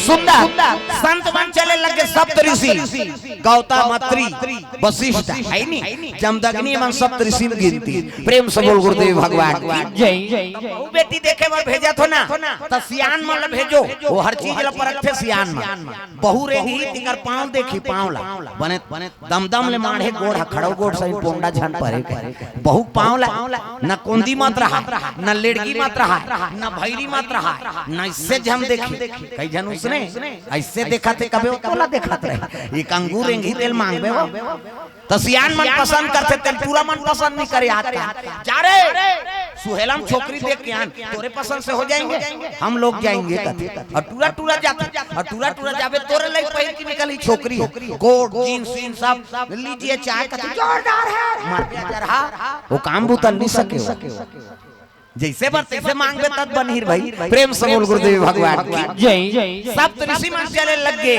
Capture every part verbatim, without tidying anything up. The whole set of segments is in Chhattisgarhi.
सुंदर। संत मन चले लगे सप्त ऋषि, गौतम, अत्रि, वशिष्ठ, है नी, जमदग्नि, मन सप्त ऋषि में गिनती। प्रेम से बोल गुरुदेव भगवान की। जय। बहू बेटी देखे बर भेजत हो ना, त सियान मन ल भेजो, वो हर चीज ल परखथे सियान मन। बहू रेंगही, तिकर पाँव देखी, पाँव ला बने दमदम ले माढ़े गोड़ ह, खड़ो गोड़ सही पोंडा झन परे के। बहू पाँव ला, न कोंदी मत रहा, न लेड़गी मत रहा, न भैरी मत रहा, न इससे झन देखी। कई झन उसने ऐसे देखा थे, कबे वो तोला देखत रहे। एक अंगूर रेंगही तेल मांगबे वो। त सियान मन पसंद करथे, तेल टूरा मन पसंद नहीं करे। आज का जा रे, सुहेलम छोकरी देख के आन, तोरे पसंद से हो जाएंगे, हम लोग जाएंगे कथे। और टूरा टूरा जाथे, और टूरा टूरा जाबे तोरे लई पहिर के निकली छोकरी, कोट, जींस, जींस सब लीजिए, चाय कथे जोरदार है, मार के चढ़ा, वो काम बुतल नहीं सके। जैसे बर तैसे मांगबे तब बनही भाई। प्रेम से बोल गुरुदेव भगवान की। जय। सप्त ऋषि मन चले लग गे,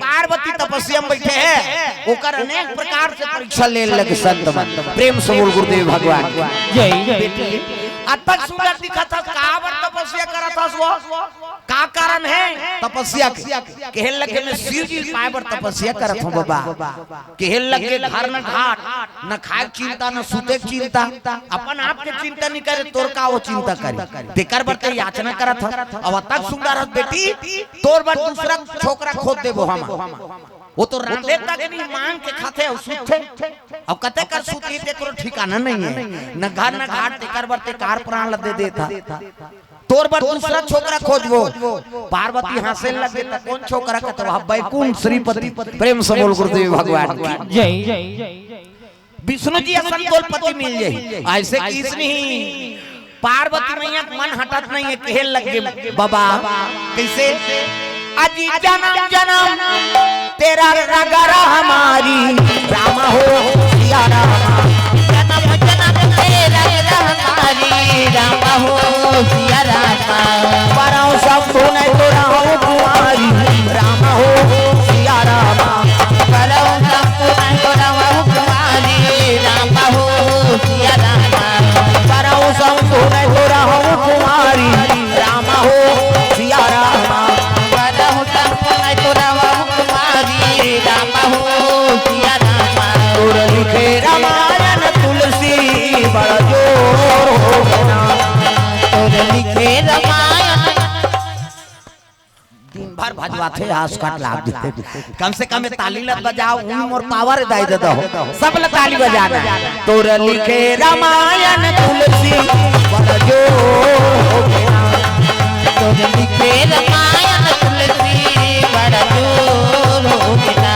पार्वती तपस्या में बैठे हैं, ओकर अनेक प्रकार से परीक्षा ले लगे संत मन। प्रेम से बोल गुरुदेव भगवान की। जय। बेटी, अतक सुंदर दिखत हस, काबर तपस्या करत हस वो? का कारण है तपस्या के? कहे लगे, मैं शिव जी पाए बर तपस्या करत हूँ बाबा। कहे लगे, घर न घाट, न खाए के चिंता, न सूते के चिंता, अपन आप के चिंता नहीं करे, तोर का वो चिंता करे? तेकर बर ते याचना करत हस। अब अतक सुंदर हस बेटी, तोर बर दूसरा छोकरा खोज देबो हम। वो तो रांधे तक नहीं, मांग के खाथे अउ सूते। अब कते कर सूती, तेकरो ठिकाना नहीं है, न घर न घाट, तेकर बर ते कार प्राण ल दे देत हस। तोर बर दूसरा छोकरा खोजबो। पार्वती हंसे लगे, त कौन छोकरा कथे? वह बैकुंठ श्रीपति। प्रेम से बोल गुरुदेव भगवान की। जय। विष्णु जी असन तोला पति मिल जाही। ऐसे किस नहीं, पार्वती मैया के मन हटत नहीं है, कहे लगे बाबा। कैसे? अजी जन्म जन्म तेरा रगा रहा हमारी, राम हो सिया राम। जन्म जन्म तेरा रगा हमारी, राम हो सिया राम। परौ शंभु नहीं तो रहौ कुमारी, राम हो सिया राम। परौ शंभु नहीं तो रहौ कुमारी, राम हो सिया राम। परौ शंभु नहीं तो रहौ कुमारी, राम हो सिया राम। परौ शंभु नहीं तो रहौ कुमारी, राम हो सिया राम। तोर लिखे रामायण तुलसी बड़ा जोर हो गया। तोर लिखे रामायण। दिन भर भजवाथे, आस काट लाग दे। कम से कम ये ताली लत बजाओ, उन मोर पावर दाई दे दो। सब ल ताली बजाना। तोर लिखे रामायण तुलसी बड़ा जोर हो गया। तोर लिखे रामायण तुलसी बड़ा जोर हो गया।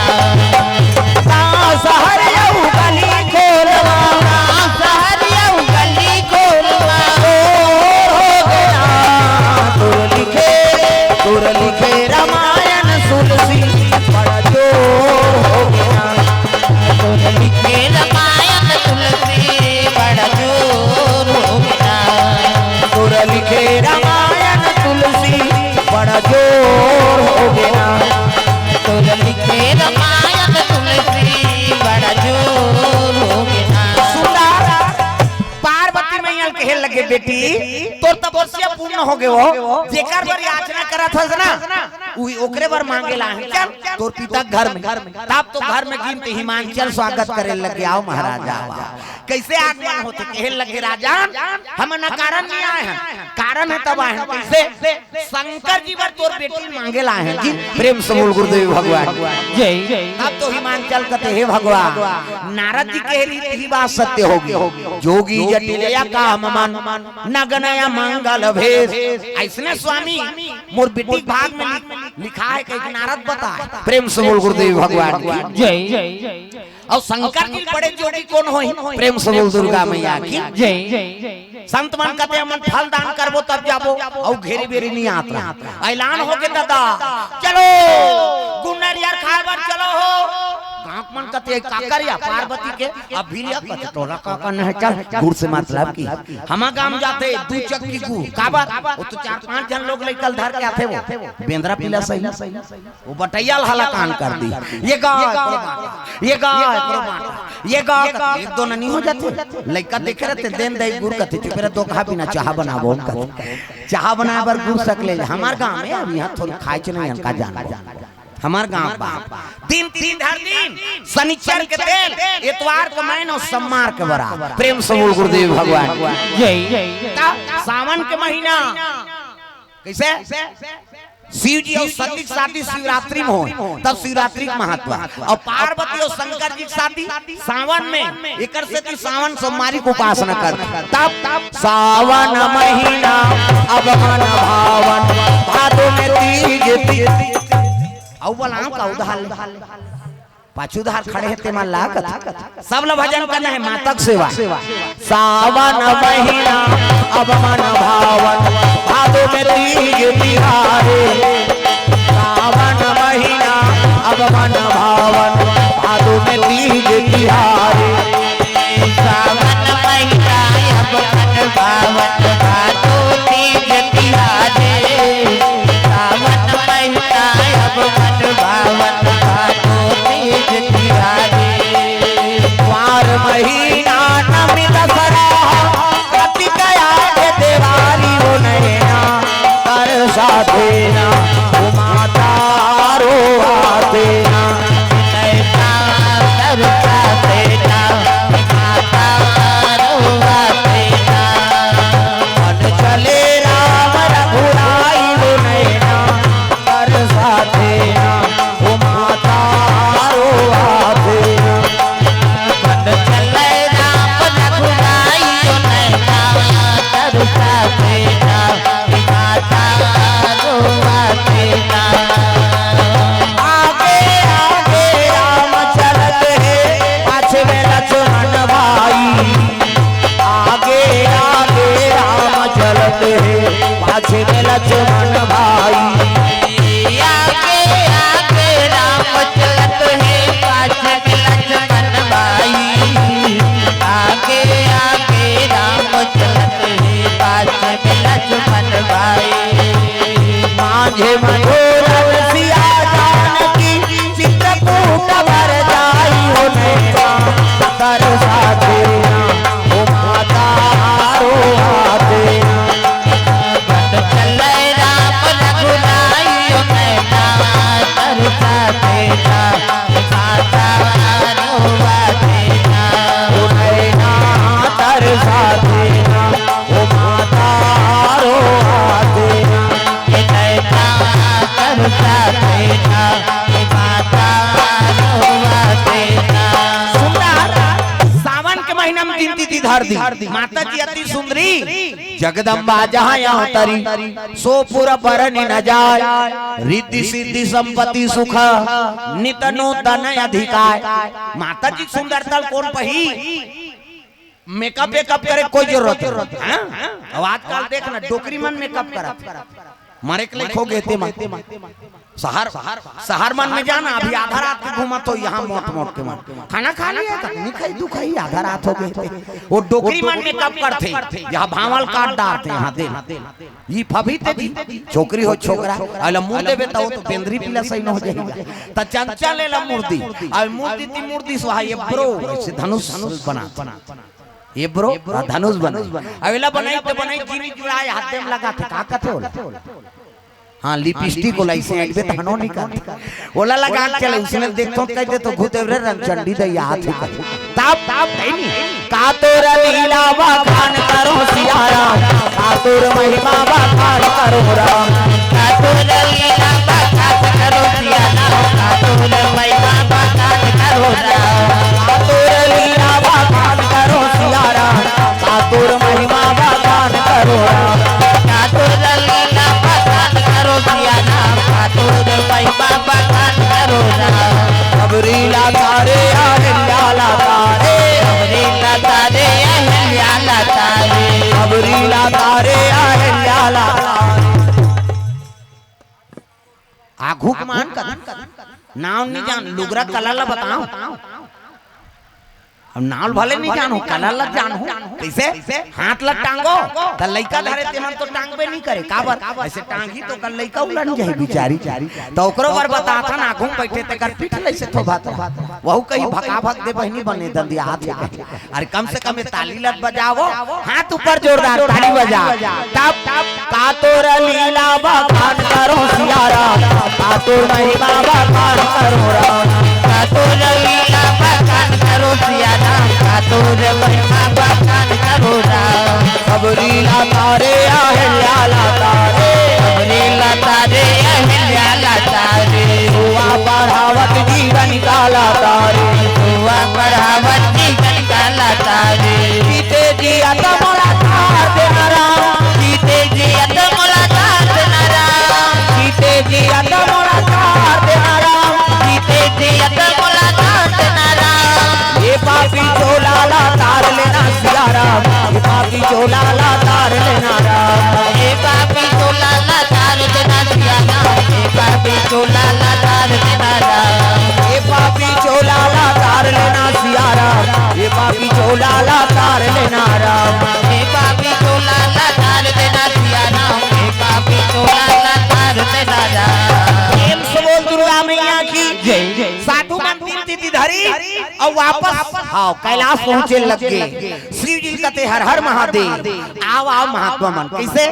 ता सहर अउ गली खोलवा, ता सहर अउ गली खोलवा, जोर हो गया। तोर लिखे, तोर लिखे रामायण तुलसी बड़ा जोर हो गया। तोर लिखे रामायण तुलसी बड़ा जोर हो गया। तोर लिखे रामायण तुलसी बड़ा जोर हो गया। तोर लिखे रामायण तुलसी बड़ा जोर हो गया। सुंदर पार्वती मैया ल कहे लगे, बेटी, तोर तपस्या पूर्ण हो गए हो, जेकर बर याचना करत हस ना, उही ओकरे बर मांगे ला हे। चल, तोर पिता घर में, तब तो घर में गिनती हिमांचल स्वागत करे लगे, आओ महाराज, आओ, आओ। कैसे आगमन होथे? कहे लगे, राजन, हम न कारण नहीं आए हैं, कारण है तब आए हैं। कैसे? शंकर जी बर तोर बेटी मांगे ला हे जी। प्रेम से बोल गुरुदेव भगवान। जय। तब तो हिमांचल कथे, हे भगवान, नारद जी कहे रही, यही बात सत्य होगी। जोगी जटिलया काम मन, नगनया मंगल भेष। ऐसने स्वामी, मोर बेटी के भाग में लिख-, लिखा है, कहीं नारद बताए। प्रेम से बोल गुरुदेव भगवान की। जय। अउ शंकर जी बड़े जोगी कोन होही? प्रेम से बोल दुर्गा मैया की। जय। संत मन कथे, हमन फल दान करबो तब जाबो, अउ घेरी बेरी नहीं आत रहा। ऐलान होगे दादा, चलो गुन्नरियर खाए बर चलो हो। गांव मन कथे काकर या पार्वती के, अब भी लिया कथे टोला काकर नहीं चल, गुड़ से मतलब की। हमा गांव जाथे दू चक्की गुड़, काबर? वो तो चार पांच झन लोग लइका ल धर के आथे वो। बेंदरा पिला सही, वो बटैया ल हलाकान कर दी। ये गा, ये गा, ये गा, एक दो ननी हो जाथे। लइका देखे रहते, देन दई गुड़ कथे, चुप रह, दो कहा बिना चाहा बनाबो कथे। चाहा बनाए बर गुड़ सक ले। हमार गांव में अब यहाँ थोड़ी खाइच नहीं, इनका जान। हमार गांव बा। दिन तीन धर दिन, शनिचर के तेल, एतवार के मैन अउ सम्मार के बरा। प्रेम से बोल गुरुदेव भगवान। जय। तब सावन के महीना कैसे? शिव जी अउ सती के शादी शिवरात्रि में होय, तब शिवरात्रि के महत्व। अउ पार्वती अउ शंकर जी के शादी सावन में, एकर सेती सावन सोमवारी के उपासना कर। तब, तब सावन महीना अब मन भावन, भादो में तीज, तीज। अउ बोलाओ का उधार ले। पाछू धार खड़े हे तेमन ला कथे। सब ला भजन करना हे, माता के सेवा। सावन महीना अब मन भावन, भादो में तीज तिहारे। सावन महीना अब मन भावन, भादो में तीज तिहारे। सावन महीना अब मन भावन, भादो तीज तिहारे। सावन महीना अब मन भावन, भादो तीज तिहारे। कुंवार महीना नमी दसरा, कार्तिक आगे देवारी हो नैना, कर साथे ना, ओ माता रो आथे ना। नैना कर साथे ना, माता रो आथे ना। मन चले राम रघुराई हो नैना, कर साथे ना, ओ माता रो आथे ना। मन चले राम रघुराई ओ नैना, कर साथे ना, ओ माता रो आथे ना। आगे आगे राम चलत हे, पाछे में लक्ष्मण भाई। आगे आगे राम चलत हे, पाछे में लक्ष्मण भाई। आगे आगे राम चलत हे, पाछे में लक्ष्मण भाई। आगे आगे राम चलत हे, पाछे में लक्ष्मण भाई। मांझे मधुर सिया जानकी, चित्रकूट भर जाई हो नैना, कर साथे ना, ओ माता रो आथे ना। बन चले राम रघुराई ओ नैना, कर साथे ना, ओ माता रो आथे ना। ओ नैना, कर साथे ना, ओ माता रो आथे ना। ए नैना, कर साथे ना, ए माता रो आथे ना। सुंदर, सावन के महीना में दिन तिथि धर दी। माता जी अति सुंदरी, जगदम्बा जहाँ यहाँ तरी, सो पुर बरनि न जाय, रिद्धि सिद्धि संपत्ति सुख, नित नूतन अधिकाय। माता जी के सुंदरता ल कोन पही? मेकअप वेकअप करे कोई जरूरत नहीं। हाँ? अब आजकल देख ना, डोकरी मन मेकअप करत। मरे के लइक हो गे ते मन। शहर, शहर मन में जाना, अभी आधा रात के घूमत हो यहाँ मोट मोट के मन। खाना खा लिया का? नहीं खाई, तू खाई, आधा रात हो गे। वो डोकरी मन मेकअप करथे, यहाँ भांवल काट डारथे, यहाँ दे। ई फभी ते जी, छोकरी हो छोकरा, अला मुड़ देबे त वो तो बेंदरी पिला सही न हो जाएगा। त चंचल एला मुड़ दी, अउ मुड़ दी ती मुड़ दी सुहा ये ब्रो, ऐसे धनुष बना। ये ब्रो, हाँ, धनुष बने। अउ एला बनाई त बनाई, गिरी जुड़ाए हाथे में लगा थे, का कथे ओला? हाँ, लिपस्टिक ओला ऐसे अइबे त हनो निकाल। ओला लगा के चले, उसने देखतो कह दे तो घुते रे रंगचंडी दे याद ही कर। तब, तब नहीं। का तोर लीला बखान करो सिया राम, का तोर महिमा बखान करो राम। का तोर लीला बखान करो सिया राम, का तोर महिमा बखान करो राम। का तोर लीला बखान करो सिया राम, का तोर महिमा बखान करो राम। का तोर लीला बखान करो सिया राम, का तोर महिमा बखान करो राम। अबरी लाता रे, अहिल्या लाता रे। अबरी लाता रे, अहिल्या लाता रे। अबरी लाता रे, अहिल्या लाता रे। आघू के मान कर नाव नहीं जान, लुगरा कला ला बताओ। अब नाव भले नहीं जानहूं, कला ल जानहूं। कइसे? हाथ ल टांगो, त लइका धरे तेमन तो टांगबे नहीं करे। काबर? अइसे टांगही तो कल लइका उलन जाही बिचारी। त ओकरो बर बताथन, आघू म बइठे तेकर पीठ ल अइसे थोभात रहा। वहू कही भका भक दे बहिनी बने दंदियात हे। अरे कम से कम ये ताली ल बजावो, हाथ ऊपर जोरदार ताली बजा। तब का तोर लीला बखान करो सिया राम, का तोर महिमा बखान करो राम। का तोर लीला बखान करो सिया राम, का तोर महिमा बखान करो राम। सबरी लाता रे अहिल्या लाता रे, सबरी लाता रे अहिल्या लाता रे। हुआ बढ़ावत जीवन का लाता रे, हुआ बढ़ावत जीवन का लाता रे। जीते जियत मोला तार देना राम, जीते जियत मोला तार देना राम, जीते जियत मोला तार देना राम, जीते जियत मोला तार देना राम। ये पापी चोला ला तार लेना सिया राम, ये पापी चोला ला तार लेना राम। ये पापी चोला ला तार देना सिया राम, ये पापी चोला ला तार देना राम। ये पापी चोला ला तार लेना सिया राम, ये पापी चोला ला तार लेना राम। ये पापी चोला ला तार देना सिया राम, ये पापी चोला ला तार देना राम। प्रेम से बोल दुर्गा मैया की जय। साधु मन तीन तिथि धरी अउ वापस, हाँ, कैलाश पहुंचे लग गे। शिव जी कथे, "हर हर महादेव।" आव, आव महात्मा मन। कइसे?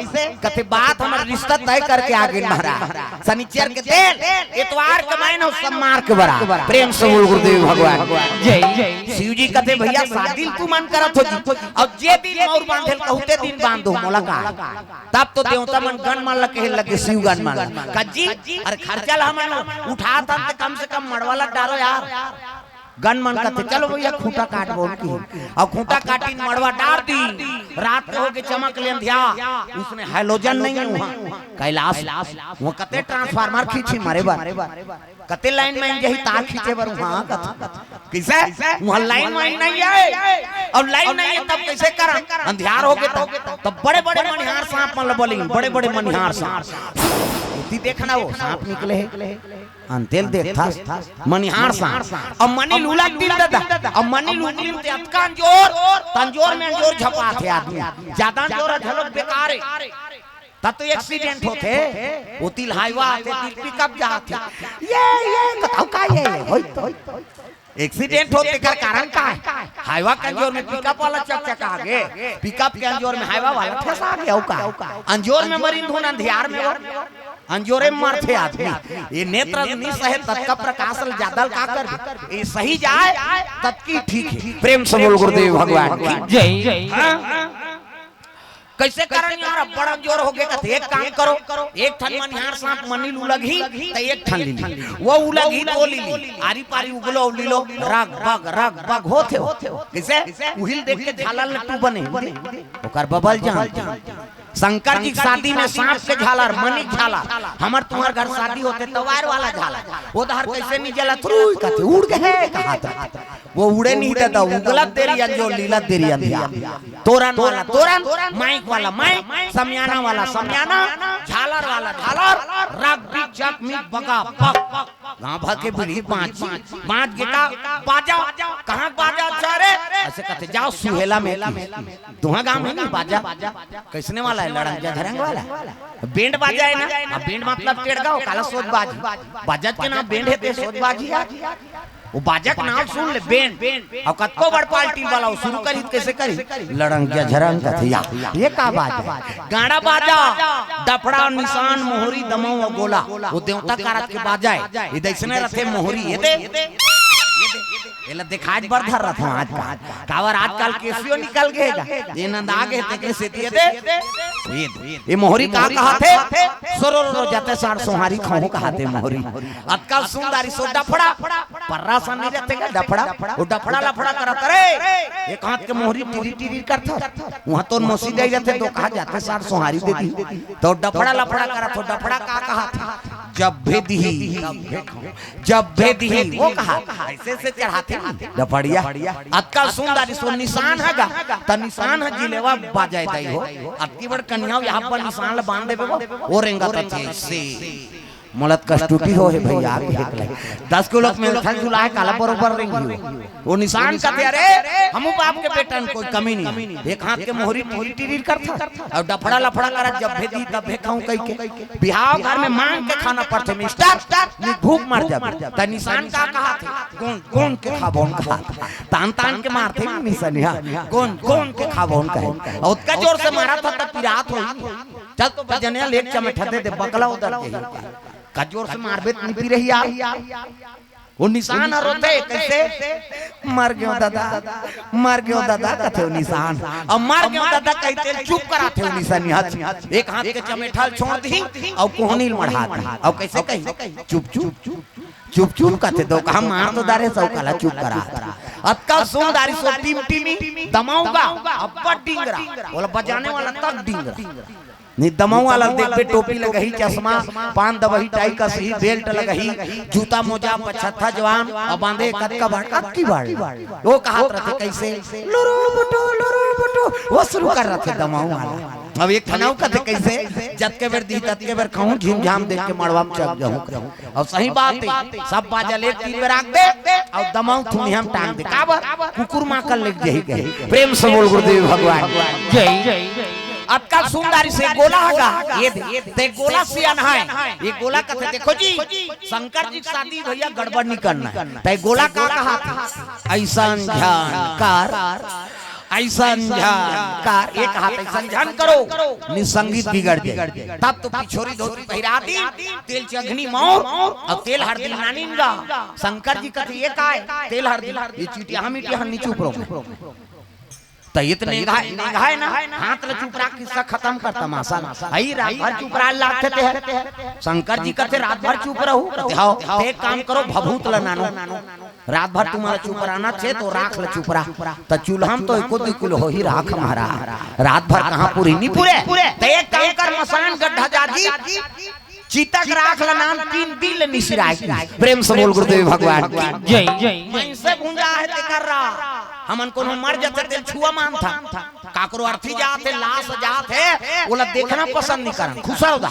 कथे, "बात हमर रिश्ता तय करके आ गेन महाराज। शनिचर के दिन, एतवार के मायने अउ सोमवार के बरात।" प्रेम से बोल गुरुदेव भगवान। जय। शिव जी कथे, "भइया, शादी ल तुमन करत हो जी, अउ जे दिन मउर बांधे ल कहूं ते दिन बांध दो, मोला का।" तब तो देवता मन गन मन ल कहे लगे, शिव गन मन ल, "का जी, अरे खर्चा ल हमन उठात हन, त कम से कम मड़वा ल डारो यार।" गन मन कथे, "चलो भइया, खूंटा काट बोल की।" अउ खूंटा काटिन, मड़वा डार दी। रात के होगे चमक ले अंधिया, उसने halogen नहीं है वहाँ, कैलाश, वो कते transformer खींची मरे बर, कते line में जाही तार खींचे बर वहाँ कथे। कइसे? वहाँ line वाइन नहीं है, अउ line नहीं है तब कइसे करन? अंधियार होगे तो, तब बड़े-बड़े मनिहार सांप मन ल बोलिन, बड़े-बड़े मनिहार सांप। एती देखना वो सांप निकले हे। अंतेल देखथस, मनिहार सांप। अब मनी लूला दिल ददा, अब मनी लूला दिल ते अतका अंजोर, त अंजोर में अंजोर झपाथे आदमी। जादा अंजोर ह घलोक बेकार हे। तब तो accident होथे, ओती ले highway आथे, ओती ले pickup जाथे। ये, ये, बताओ का ये, ये, होई तो। Accident होथे, तेकर कारण का हे? Highway के अंजोर में pickup वाला चकचका गे, pickup के अंजोर में highway वाला ठेसा गे, अउ का? अंजोर में मरिन धुन अंधियार में वो। अंजोरे म मरथे आदमी। ये नेत्र ल नी सहे ततका प्रकाश ल जादा ल का करबे? ये सही जाय ततकी ठीक हे। प्रेम से बोल गुरुदेव भगवान की जय। हाँ? कइसे करन यार, अब बड़ा जोर होगे कथे, एक काम करो, एक ठन मनिहार सांप मनी लू लगही, त एक ठन ली ली। वो उलगही, वो ली ली। आरी पारी उगलो, लीलो, रग बग, रग बग होथे हो। कइसे? उहिल देख के झालर ल टू बने। ओकर बबल जान। शंकर जी के शादी में सांप के झालर, मनी के झालर, हमर तुम्हर घर शादी होथे त वायर वाला झालर, वो डहर कइसे नहीं जलत रुई कथे, उड़ गे हे कहात रथे। वो उड़े नहीं ददा, उगलत देरी अंजोर, लीलत देरी अंधिया। तोरन वाला तोरन, माइक वाला माइक, समियाना वाला समियाना, झालर वाला झालर, रग बिग जग मिग बगा बग। गांव भर के बीड़ी बांची, बांच गे का बाजा, कहाँ बाजा अच्छा रे? अइसे कथे, "जाव सुहेला में।" तुहा गांव में नहीं बाजा, कइसने वाला हे? लड़ंग झरंग वाला band बाजा हे ना? अब band मतलब टेड़गा हो, काला सोज बाजी, बाजा के नाम band हे ते सोज बाजी यार। वो बाजा के नाम सुन ले, band। अउ कतको बड़ पार्टी वाला हो, शुरू करी त कइसे करी? लड़ंग झरंग कथे या, ये का बाजा हे? गाड़ा बाजा, डफड़ा, निसान, मोहरी, दमऊ अउ गोला, वो देवता कारत के बाजा हे। ये दइसने रथे मोहरी, ये दे, ये दे, ये ला देखाय बर धर रथों आज का, काबर आजकल Casio निकल गे हे गा, ये नंदा गे हे, तेकरे सेती ये दे, ये दे। ये मोहरी का कहाथे? सोरो रो रो जाते सार सोहारी खाहूं कहाथे मोहरी। अतका सुंदर सो डफड़ा, पर्रा सा नहीं रथे गा डफड़ा, वो डफड़ा लफड़ा करत, अरे, एक हाथ के मोहरी टिरी टिरी करत, वहां तोर मौसी जाई रथे, तो कहा जाते सार सोहारी दे दी, तो डफड़ा लफड़ा करत हो, डफड़ा का कहाथे? जब भेद ही, जब भेद ही, वो कहा, अइसे अइसे चढ़ाथे नहीं, डफड़िया। अतका सुंदर सो निसान हे गा, त निसान हे जिलेवा बाजा दई हो, अतकी बड़ कनिहा यहाँ पर निसान ल बांध देबे वो, वो रेंगत रथे अइसे। मोला त कस टूटी हो हे भइया, आके हेक ले। दस किलो के मेंथन झुला हे, काला बरोबर रेंगी हो। वो निशान कथे, "अरे, हमू बाप के बेटन, कोई कमी नहीं है।" एक हाथ के मोहरी टिरी टिरी करथा, अउ डफड़ा लफड़ा करत, "जब भे दी, तब भे खाऊं," कहि के। बिहाव घर में मांग के खाना पड़थे, मिस्टर, नहीं भूख मर जाबे। त निशान का कहा थे? "गोंद, गोंद के खाबोन," कहा था। तान तान के मारथे निशानिया, "गोंद, गोंद के खाबोन," कहे। अउ ओतका जोर से मारा था, तब पिरात होही। चल तो बजनिया ले एक चमेठा दे दे, बकला उधर के। का जोर से मारबे त निपी रही यार। वो निशान ह रोथे, कइसे? "मर गयो दादा, मर गयो दादा," कथे वो निशान। अब "मर गयो दादा" कहिथे, चुप कराथे वो निशानिया। एक हाथ के चमेठा ल छोड़ दी, अउ कोहनी ल मढ़ा दी। अउ कइसे कही? "चुप, चुप, चुप, चुप, चुप," कथे। तो कहा, "मार तो डारे सौ काला चुप करा।" अतका सुंदर सो टिमटिमी दमाऊंगा, अब्बड़ डिंगरा, बोला बजाने वाला तक डिंगरा। नहीं, दमाऊ वाला देखबे, टोपी लगही, चश्मा, पान दबही, टाई कसही, बेल्ट लगही, जूता मोजा, पछत्था जवान, अउ बांधे कतका बाड़, अतकी बाड़। वो कहत रथे कइसे? "लुरु बुटु, लुरु बुटु," वो शुरू कर रथे दमाऊ वाला। अब एक ठन अउ कथे कइसे? "जतके बेर दी, ततके बेर खाऊं, झिमझाम देख के मड़वा में चढ़ जाऊं।" अउ सही बात हे, सब बाजा ले तीन बेर आग दे, अउ दमाऊ थुनिया में टांग दे। काबर? कुकुर माकड़ ले जही कही। प्रेम से बोल गुरुदेव भगवान जय। अतका सुंदर से गोला हगा, ये दे, ते गोला सियान है। ये गोला कथे, "देखो जी, शंकर जी के शादी भइया गड़बड़ नहीं करना है।" ते गोला का कहा था? "अइसन झन कर, अइसन झन कर," एक हाथ अइसन झन करो, निसंगीत बिगड़ जाए। तब तो पिछोरी धोती पहिरा दी, तेल चघनी मौर, अउ तेल हरदी नानिन गा। शंकर जी कथे, "ये काय? तेल हरदी, ये चिटिया मिटिया नहीं चुप रहो।" त इतने घाय, ने घाय ना, हाथ ल चुपरा, किस्सा खतम कर तमाशा। हई रात भर चुपरा लागथे ते। शंकर जी कथे, "रात भर चुप रहू?" कथे, "हव।" "ते एक काम करो, भभूत ल नानो, रात भर तुम्हारा चुपराना छे तो राख ल चुपरा।" त चूल्हा म तो एको दुई किलो होही राख महाराज, रात भर कहाँ पूरी, नहीं पूरे। त एक काम कर, मसान गड्ढा जा जी, चिता के राख ल नान, तीन दिन ले निसिराय। प्रेम से बोल गुरुदेव भगवान की जय। मइनसे भुंजा हे तेकर रा। हमन कोनो मर जाथे तेल छुआ मानथन। काकरो अर्थी जात हे, लाश जात हे, ओला देखना पसंद नहीं करन। खुसर दा।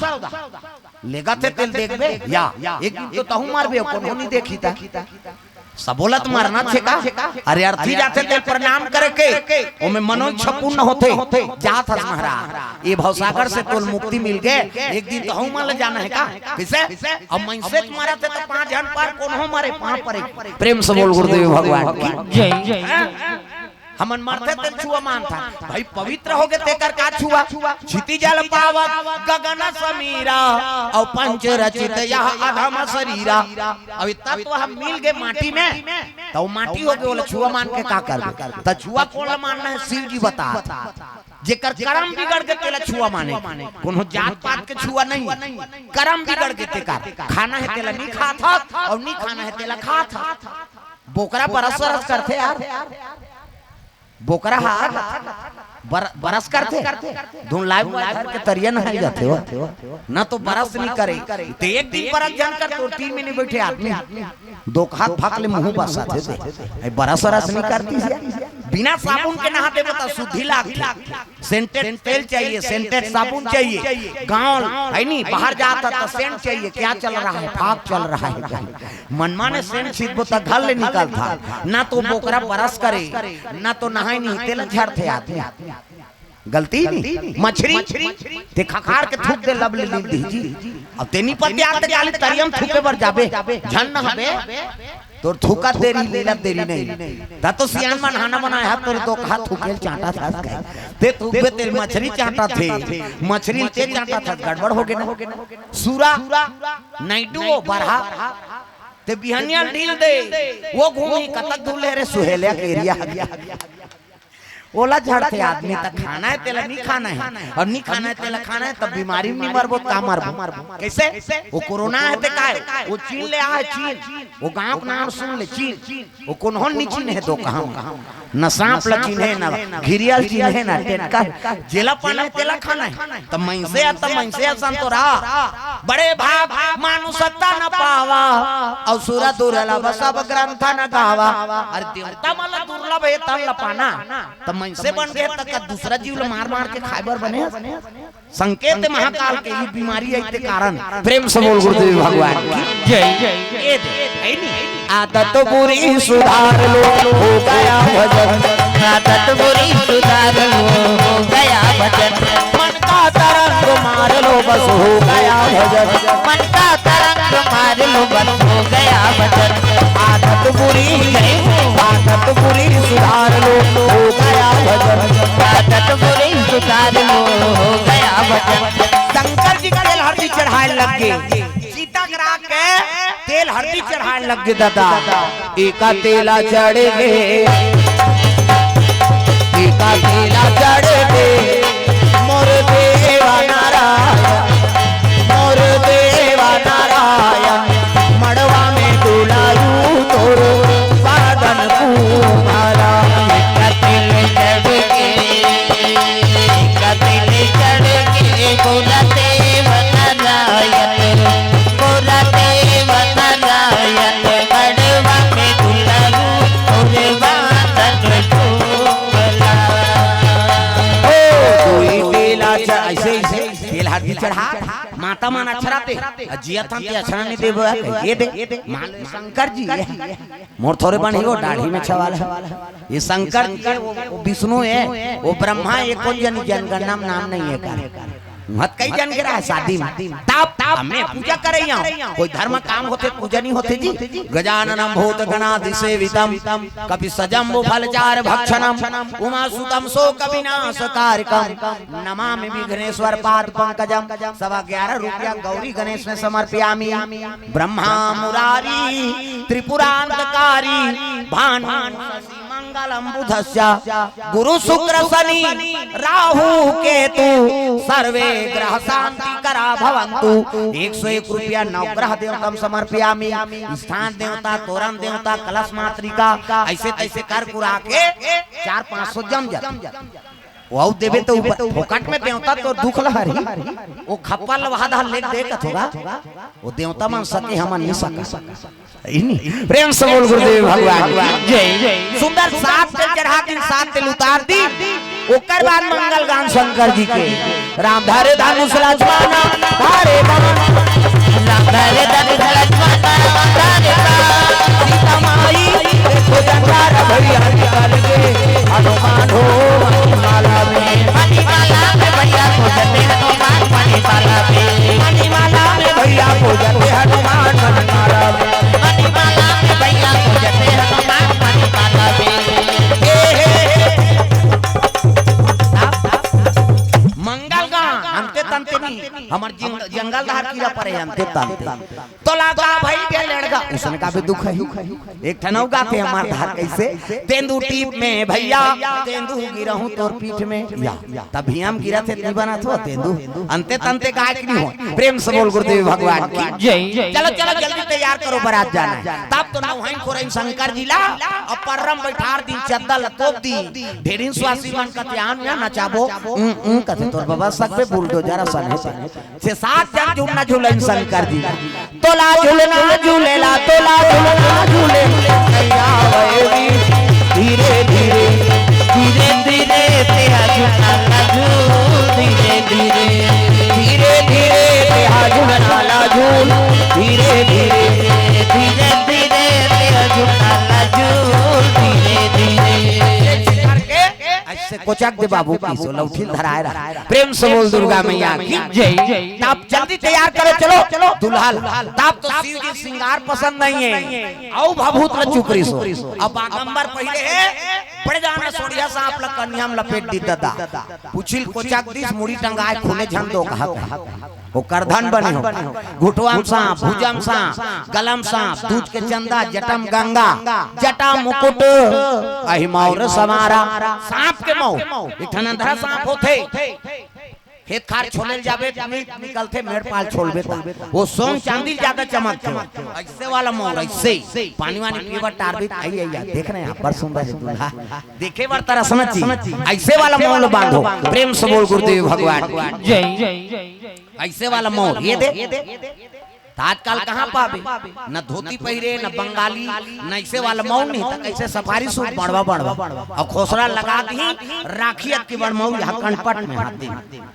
लेगत हे तेल देखबे या एक दिन तो तहूं मरबे, कोनो नहीं देखी ता। सबोलत मरना छे का? अरे अर्थी जाथे तेल प्रणाम करे के, ओमे मनोइच्छा पूर्ण होथे। जात हस महाराज, ये भवसागर से तोल मुक्ति मिल गे, एक दिन तहूं मन ल जाना हे का? कइसे? अब मइनसे मरत हे त पांच झन पर, कोनो मरे पांच पर एक। प्रेम से बोल गुरुदेव भगवान की जय। हमन मरथे तेल छुआ मानथन। भाई पवित्र होगे तेकर का छुआ? क्षिति जल पावक गगन समीरा, अउ पंच रचित यह अधम शरीरा। अब ये तत्व हम मिल गे माटी में, त वो माटी होगे, ओला छुआ मान के का करबे? त छुआ कोन ल मानना हे? शिव जी बतात। जेकर करम बिगड़ गे तेला छुआ माने। कोनो जात पात के छुआ नहीं, करम बिगड़ गे तेकर। खाना हे तेला नहीं खात हस, अउ नहीं खाना हे तेला खात हस। बोकरा बरस बरस करथे यार। बोकरा हा बर-, बरस करथे। धुन लाइव वाइव धर के तरिया नहाय जाथे हो। न तो बरस नहीं करे। ते एक दिन बरस झन कर, तो तीन महीने बैठे आदमी। दो हाथ फाक ले मुंह बरसाथे ते। ए बरस बरस नहीं करती है। बिना साबुन के नहा देबो त शुद्धि लागथे। सेंटेड तेल चाहिए, सेंटेड साबुन चाहिए। गांव है नहीं, बाहर जाता तो सेंट चाहिए। क्या चल रहा है? फाग चल रहा है। मनमाने सेंट छींचबो त घर ले निकलथा। ना तो बोकरा बरस करे, ना तो नहाय नहीं, तेला झरथे आदमी। गलती नहीं। मछरी ते खखार के थूक दे, लब ले लील दी जी। अब तेनी पत्ते आते काली तरियम थूके बर जाबे, झन नहाबे। तोर थूकत देरी, लीलत देरी नहीं। त तो सियान मन हाना बनाय हा, तोर दो हाथ थूके ल चांटा था। ते थूकबे तेल मछरी चांटा थे, मछरी ते चांटा था, गड़बड़ हो गे ना। सूरा, नाइटू, वो बरहा, ते बिहनिया ढील दे, वो घूमी कतक धुले रे सुहेलिया के एरिया। ओला झड़थे आदमी, त खाना हे तेला नहीं खाना हे, अउ नहीं खाना हे तेला खाना हे, तब बीमारी में नहीं मरबो, का मरबो? कइसे? वो कोरोना हे ते काय? वो चीन ले आय, चीन। वो गांव के नाम सुन ले, चीन। वो कोनहो ल नहीं चिन्हे दो कहां। न सांप ल चिन्हे, न घिरिया ल चिन्हे, न टेटका। जेला पाना हे तेला खाना हे। त मइनसे ह, त मइनसे ह संतोरा। बड़े भाग मानुषता न पावा, अउ सुर दुर्लभ सब ग्रंथ न गावा। अरे देवता मन ल दुर्लभ हे तन ल पाना, त मनसे बन गे त का दूसरा जीव ल मार मार के खाए बर बने हस? संकेत महाकाल के ही बीमारी आई ते कारण। प्रेम से बोल गुरुदेव भगवान की जय। ये दे, है नी? आदत बुरी सुधार लो, हो गया भजन। आदत बुरी सुधार लो, हो गया भजन। मन का तरंग मार लो, बस हो गया भजन। मन का तरंग मार लो, बस हो गया भजन। आदत बुरी, आदत बुरी सुधार लो, हो गया भजन। आदत बुरी सुधार लो, हो गया भजन। शंकर जी तेल हरदी चढ़ाए लग गे। सीता के राख के तेल हरदी चढ़ाए लग गे दादा। एका तेला चढ़ गे, एका तेला चढ़ गे, मोर देवा नारायण, मोर देवा नारायण, मड़वा में दुलारू तोर बादन कुमारा। एका तेल चढ़ गे, एका तेल चढ़ गे, मोर देवा नारायण, मोर देवा नारायण, मड़वा में दुलारू तोर बादन कुमारा। ओ, कोई तेला च-, ऐसे, ऐसे तेल हरदी चढ़ा, माता मन अछरथे, अउ जियत हन ते अछरा नइ देबे, ये दे, मान लो शंकर जी हे, मोर थोरे बन ही वो दाढ़ी में छवाल हे। ये शंकर जी हे, वो, वो विष्णु हे, वो ब्रह्मा हे, कोन जनी जनगणना में नाम नइ हे का। महत कई जन के रहा शादी में। तब, तब हमें पूजा करइया। कोई धर्म काम होथे, पूजा नइ होथे जी। गजाननम भूत गणादि सेवितम, कपि सजम्बु फल चार भक्षणम, उमा सुतम शोक विनाश कारकम, नमामि विघ्नेश्वर पाद पंकजम। सवा ग्यारह रुपया गौरी गणेश में समर्पयामि। ब्रह्मा मुरारी त्रिपुरांतकारी, भानु शशि मंगलम बुधस्य, गुरु शुक्र शनि राहु केतु, सर्वे ग्रह शांति करा भवंतु। एक सौ एक रुपया नवग्रह देवतम समर्पयामि। स्थान देवता, तोरण देवता, कलश मातृका, ऐसे तैसे कर कुरा के चार पाँच सौ जम जाता। वो देबे तो ऊपर फोकट में देवता तो दुख ल हरही। वो खप्पा ल वहा धार लेके दे कथोगा। वो देवता मन सके, हमन नइ सका। इनी प्रेम से बोल गुरुदेव भगवान की जय। सुंदर सात तेल चढ़ा दिन, सात तेल उतार दी। ओकर बाद मंगल गान शंकर जी के। राम धरे धनुष लक्ष्मण धारे बाण। राम धरे धनुष लक्ष्मण धारे बाण। सीता माई देखो जंगार भैया निकल गे। हनुमान हो मणिमाला में। मणिमाला में भैया खोजते हनुमान मणिमाला में। मणिमाला में भैया खोजते हनुमान मणिमाला में। मणिमाला में भैया खोजते हनुमान मणिमाला में। हे, हे, हे। मंगल गान अंते तंते नहीं, हमर जिंग-, जंगल धार कीरा परे अंते तंते। तो लगा भाई के लड़का, उसने का भी दुख हे। एक ठन अउ गाथे हमर धार कइसे, तेंदू टीप में भैया, तेंदू गिरहूं तोर पीठ में। या, तभी हम गिरत हे, नहीं बनत हो तेंदू। अंते तंते गाय के नहीं हो। प्रेम से बोल गुरुदेव भगवान की जय। चलो, चलो, जल्दी तैयार करो, बारात जाना हे। तब तो नौहइन खोरइन शंकर जी ला, अउ पर्रा म बैठार दिन, चद्दा ल तोप दी। ढेरिन स्वासी मन कथे आन या नचाबो। उं, उं, कथे तोर बाबा सक पे बुलडोजर असन हे। छह सात जन झूलना झूलन शंकर जी। तोला झूलना झूलेला, तोला झूलना झूले। नैया वैरी धीरे धीरे, धीरे धीरे तेहा झूलना ला झूल, धीरे धीरे, धीरे धीरे तेहा झूलना ला झूल, धीरे धीरे, धीरे धीरे तेहा झूलना ला झूल, धीरे धीरे। ऐसे कोचक दे बाबू की सो लौठी धराए रहा। प्रेम से बोल दुर्गा मैया की जय। तब जल्दी तैयार करो, चलो, चलो, दुल्हा ला। तब तो शिव जी श्रृंगार पसंद नहीं हे। अउ भभूत ल चुपरी सो। अब बागंबर पहिले हे, पड़ जाना सोड़िया सांप ल कनिया म लपेट दी ददा। पुछिल कोचक दिस मुड़ी टंगाए खूने झन दो कहा कहा। ओकर धन बने हो। घुटवा म सांप, भुजा म सांप, गला म सांप, दूज के चंदा, जटा म गंगा, जटा मुकुट, अहि मौर समारा। सांप के मौर, एक ठन अंधरा सांप होथे। खेत खार छोले जाबे त नी निकलथे, मेड़ पाल छोलबे त। वो सोन चांदी ज्यादा चमकथे। ऐसे वाला मौर, ऐसे। पानी वानी पीए बर टारबे त, आई, आई, आई, देख रहे हैं आप, बड़ सुंदर है दूल्हा। देखे बर तरसना चाहिए। ऐसे वाला मौर बांधो। प्रेम से बोल गुरुदेव भगवान की जय। ऐसे वाला मौर, ये दे। त आजकल कहाँ पाबे? न धोती पहिरे, न बंगाली, न ऐसे वाला मऊ नहीं, त कैसे सफारी सूट बड़वा बड़वा। अउ खोसरा लगा दिही, राखी अतकी बड़ मऊ यहाँ कनपट में हाथ दे।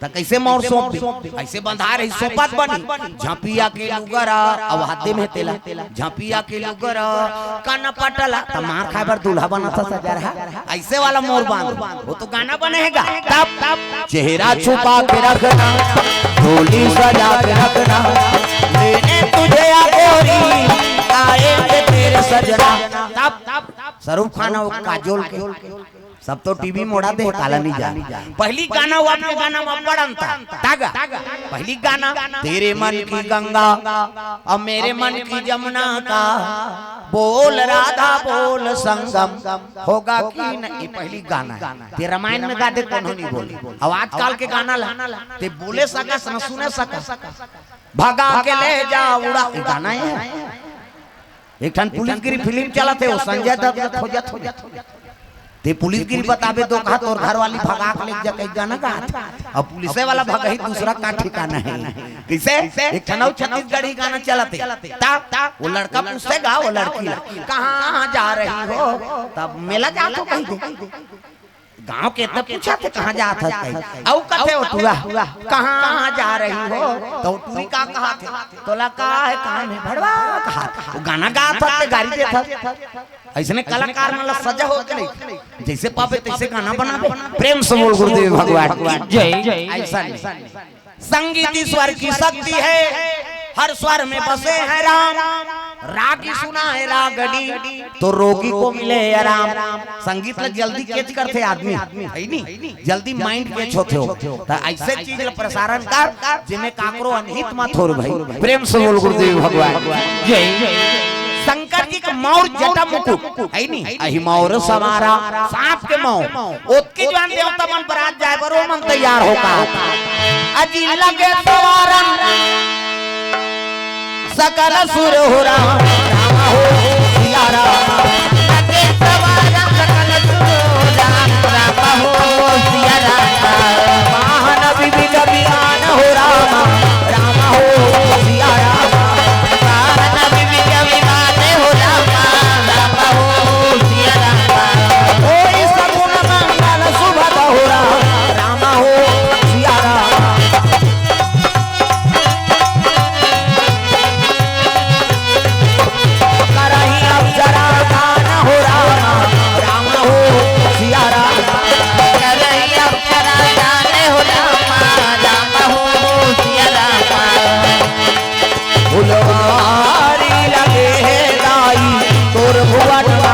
त कैसे मौर सौंप दे? ऐसे बंधा रही, सौंपत बनी। झपिया के लुगरा, अउ हाथ दे में तेला। झपिया के लुगरा, कनपट ला, त मार खाए बर दूल्हा बना था सजा रहा। ऐसे वाला मौर बांध, वो तो गाना बने है गा। तब, तब चेहरा छुपा के रखना, डोली सजा के रखना, लेने तुझे या गोरी, आएंगे तेरे सजना। तब, तब शाहरुख खान अउ काजोल के, सब तो टीवी मोड़ा दे, काला नहीं जान। पहली गाना अउ अबके गाना में बड़ अंतर। तागा, पहली गाना, तेरे मन की गंगा अउ मेरे मन की जमुना का, बोल राधा बोल संगम होगा कि नहीं, ये पहली गाना है। ते रामायण में गा दे, कोनो नहीं बोले। अउ आजकल के गाना ला, ते बोले सकस न सुने सकस। भगा के ले जा उड़ा, ये गाना है। एक ठन पुलिसगिरी फिल्म चलत हे, वो संजय दत्त के खोजत हो। ते पुलिसगिरी बताबे तो कहा तोर घरवाली भगा के ले जा, कहीं गाना गात। अब पुलिसे वाला भगही दूसरा का ठिकाना है। कैसे? एक ठन अउ छत्तीसगढ़ी गाना चलत हे। ता, ता, वो लड़का पूछते गा, वो लड़की ला, "कहाँ जा रही हो?" तब मेला जात हो कहीं दे। गांव के तब पूछा थे, "कहाँ जात हस?" कहीं। अउ कथे ओ टूरा, "कहाँ जा रही हो?" तो टूरी का कहा थे, "तोला का है, काम है, भड़वा कहा थे।" वो गाना गात हस, ते गारी देत हस। ऐसने कलाकार मन ला सजा हो के नहीं, जैसे पाबे तैसे गाना बनाबे। प्रेम से बोल गुरुदेव भगवान की जय। ऐसा नहीं। संगीत ईश्वर की शक्ति है, हर स्वर में बसे हैं राम। रागी सुना है रागनी, तो रोगी को मिले आराम। संगीत ला जल्दी कैच करथे आदमी, है नी? जल्दी माइंड कैच होथे हो। त ऐसे चीज ला प्रसारण कर, जेमे काकरो अनहित मत होर भाई। प्रेम से बोल गुरुदेव भगवान की जय। शंकर जी के मौर जटा मुकुट, है नी? अहि मौर सवारा, सांप के मौर। ओतके जुवान देवता मन बरात जाए बर ओमन तैयार हो का। अजी लगे सवारन सकल सुर हो राम, राम हो सिया राम। लगे सवारन सकल सुर हो राम, राम हो सिया राम। वाहन विविध विमान हो राम, राम हो सिया राम। वाहन विविध विमान हो राम, राम हो सिया राम। कोई सगुन मंगल सुभग हो राम, राम हो सिया राम। करही अप्सरा गान हो राम, राम हो सिया राम। करही अप्सरा गान हो राम, राम हो सिया राम। फुलवारी लगे हे दाई तोर भुवन मा,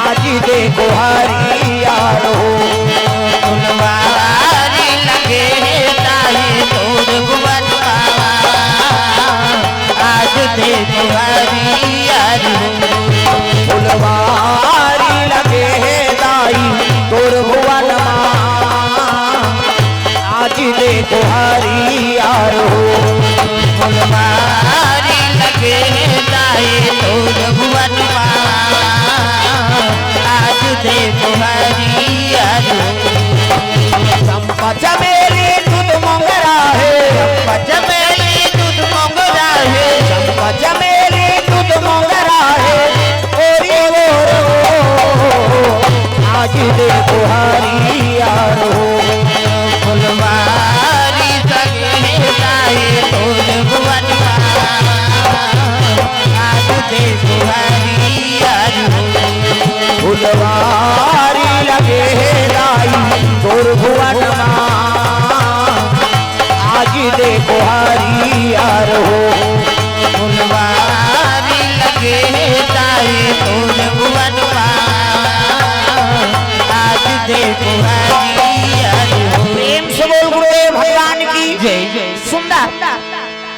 आज देखो हरियर हो। फुलवारी लगे हे दाई तोर भुवन मा, आज देखो हरियर हो। फुलवारी लगे हे दाई तोर भुवन मा, आज देखो हरियर हो। फुलवारी लगे दाई तोर भुवन मा, आज देखो हरियर हो। चंपा चमेली दूध मोंगरा हे, चंपा चमेली दूध मोंगरा हे, चंपा चमेली दूध मोंगरा हे, ओरी ओर हो, आज देखो हरियर हो। फुलवारी सगे दाई तोर भुवन मा, आज देखो हरियर हो। फुलवारी लगे दाई तोर भुवन मा, आज देखो हरियर हो। फुलवारी लगे दाई तोर भुवन मा, आज देखो हरियर हो। प्रेम से बोल गुरुदेव भगवान की जय। सुंदर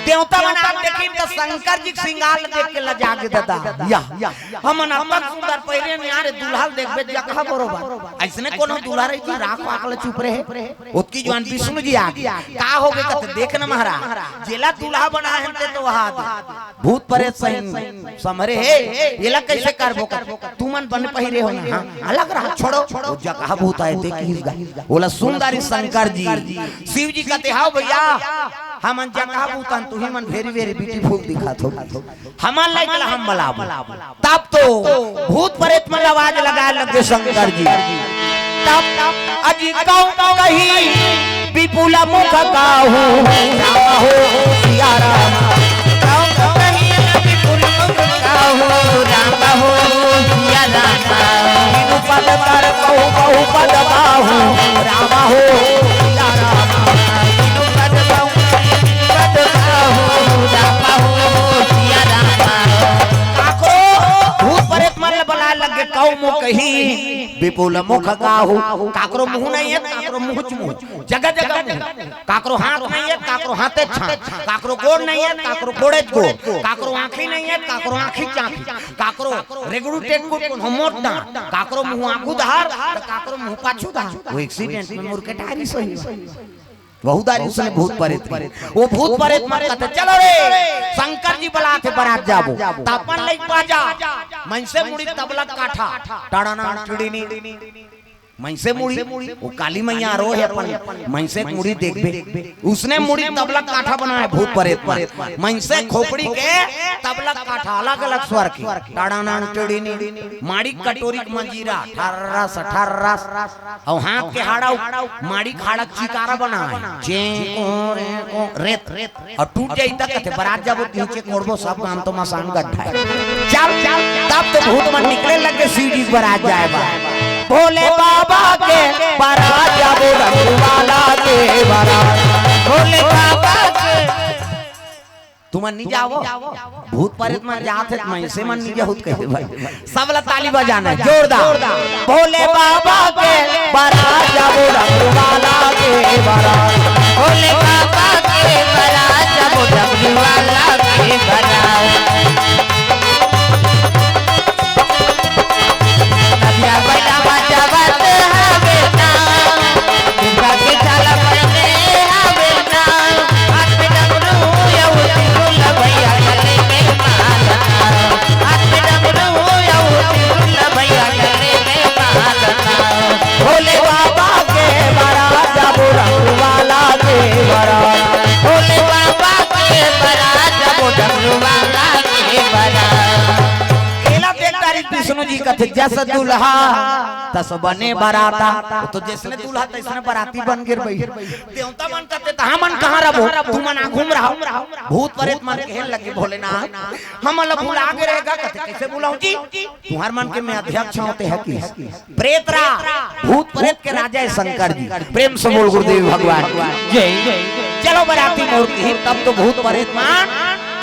देवता मन आप देखिन त शंकर जी के श्रृंगार ल देख के लजा गे दादा। या, हमन अपन सुंदर पहिरे निहारे दुल्हा ल देखबे जगह बरोबर। अइसने कोनो दुल्हा रही जी राख वाख ल चुप रहे। ओतकी जुवान विष्णु जी आगे। का होगे कथे, देख न महाराज, जेला दुल्हा बनाए हन ते तो वहा दे। भूत प्रेत सही समरे हे, एला कैसे करबो कर? तुमन बने पहिरे हो ना, हाँ? अलग रहा, छोड़ो। वो जगह भूत आए थे किस गा? बोला सुंदर शंकर जी। शिव जी कहते, "हाव भैया, हमन जगह बुतन, तुही मन very very beautiful दिखत हो। हमन लाइक ला हम बलाबो। तब तो भूत प्रेत मन आवाज लगाए लगे शंकर जी। तब अजी कहूँ कही विपुल मुख काहू, राम हो सिया राम। कहूँ कही विपुल मुख काहू, राम हो सिया राम। बिनु पद कर कहूँ बहु पद पाहू, राम हो सिया राम। बिनु पद कहूँ पद पाहू, राम हो सिया राम। काकरो भूत प्रेत मन ल बलाए लगे, कहूँ मो कही विपुल मुख काहू। काकरो मुँह नहीं है, काकरो मुँह च मुँह, जगह जगह मुँह। काकरो हाथ नहीं है, काकरो हाथे छान, काकरो गोड़ नहीं है, काकरो गोड़े च गोड़, काकरो आँखी नहीं है, काकरो आँखी च आँखी, काकरो रेगड़ू टेगड़ू, कोनो मोट दाँत, काकरो मुँह आगू धार, त काकरो मुँह पाछू धार। वो एक्सीडेंट में मुड़ के डायरी सही। बहुत दारी उसने भूत प्रेत की। वो भूत प्रेत मन कथे, "चलो रे, शंकर जी बलाथे, बरात जाबो।" त अपन लइक बाजा, मनसे मुड़ी तबला काठा, टाड़ाना टिड़ीनी। मनसे मुड़ी, वो काली मैया रो है अपन, मनसे मुड़ी देखबे। उसने मुड़ी तबला काठा बनाए भूत प्रेत मन। मनसे खोपड़ी के तबला काठा, अलग-अलग स्वर के। टाड़ाना टिड़ीनी, माड़ी कटोरी के मंजीरा, ठर्रस, ठर्रस। अउ हाथ के हाड़ा, माड़ी खाड़ा चिकारा बनाए। चें, कों, रे, कों, रेत। अउ टूट जाई त कथे, "बरात जाबो, तिहू चे कोड़बो, सब गाम तो मसान गड्ढा है।" चल, चल, तब तो भूत मन निकले लगे सीढ़ी बरात जाए बा। भोले बाबा के बरात जाबो, रघुवाला के बरात। भोले बाबा के। तुमन नहीं जाओ, भूत प्रेत मन जात है, मनसे मन नहीं जाओ कहे भाई। सब ला ताली बजाना है, जोरदार। भोले बाबा के बरात जाबो, रघुवाला के बरात। भोले बाबा के बरात जाबो, रघुवाला के बरात। नदिया बैला बजावत हवे ना, दुर्गा के झाला पहने हवे ना, हाथ में डमरू अउ त्रिशूल भैया गले में माला। हाथ में डमरू अउ त्रिशूल भैया गले में माला। भोले बाबा के बरात जाबो, रघुवाला के बरात। भोले बाबा के बरात जाबो, रघुवाला के बरात। एला देख डारिस विष्णु जी कथे, "जस दुल्हा तस बने बराता।" वो तो जैसने दुल्हा तैसने बराती बन गिर भई। देवता मन कथे, "त हमन कहाँ रबो? तुमन आघू म रहो।" भूत प्रेत मन कहे लगे, "भोलेनाथ, हमन ला भुला गे रहे गा।" कथे, "कैसे भुलाहूँ जी? तुँहर मन के मैं अध्यक्ष हों, ते ह कि?" प्रेत रा, भूत प्रेत के राजा है शंकर जी। प्रेम से बोल गुरुदेव भगवान की जय। चलो बराती मोर की, तब तो भूत प्रेत मन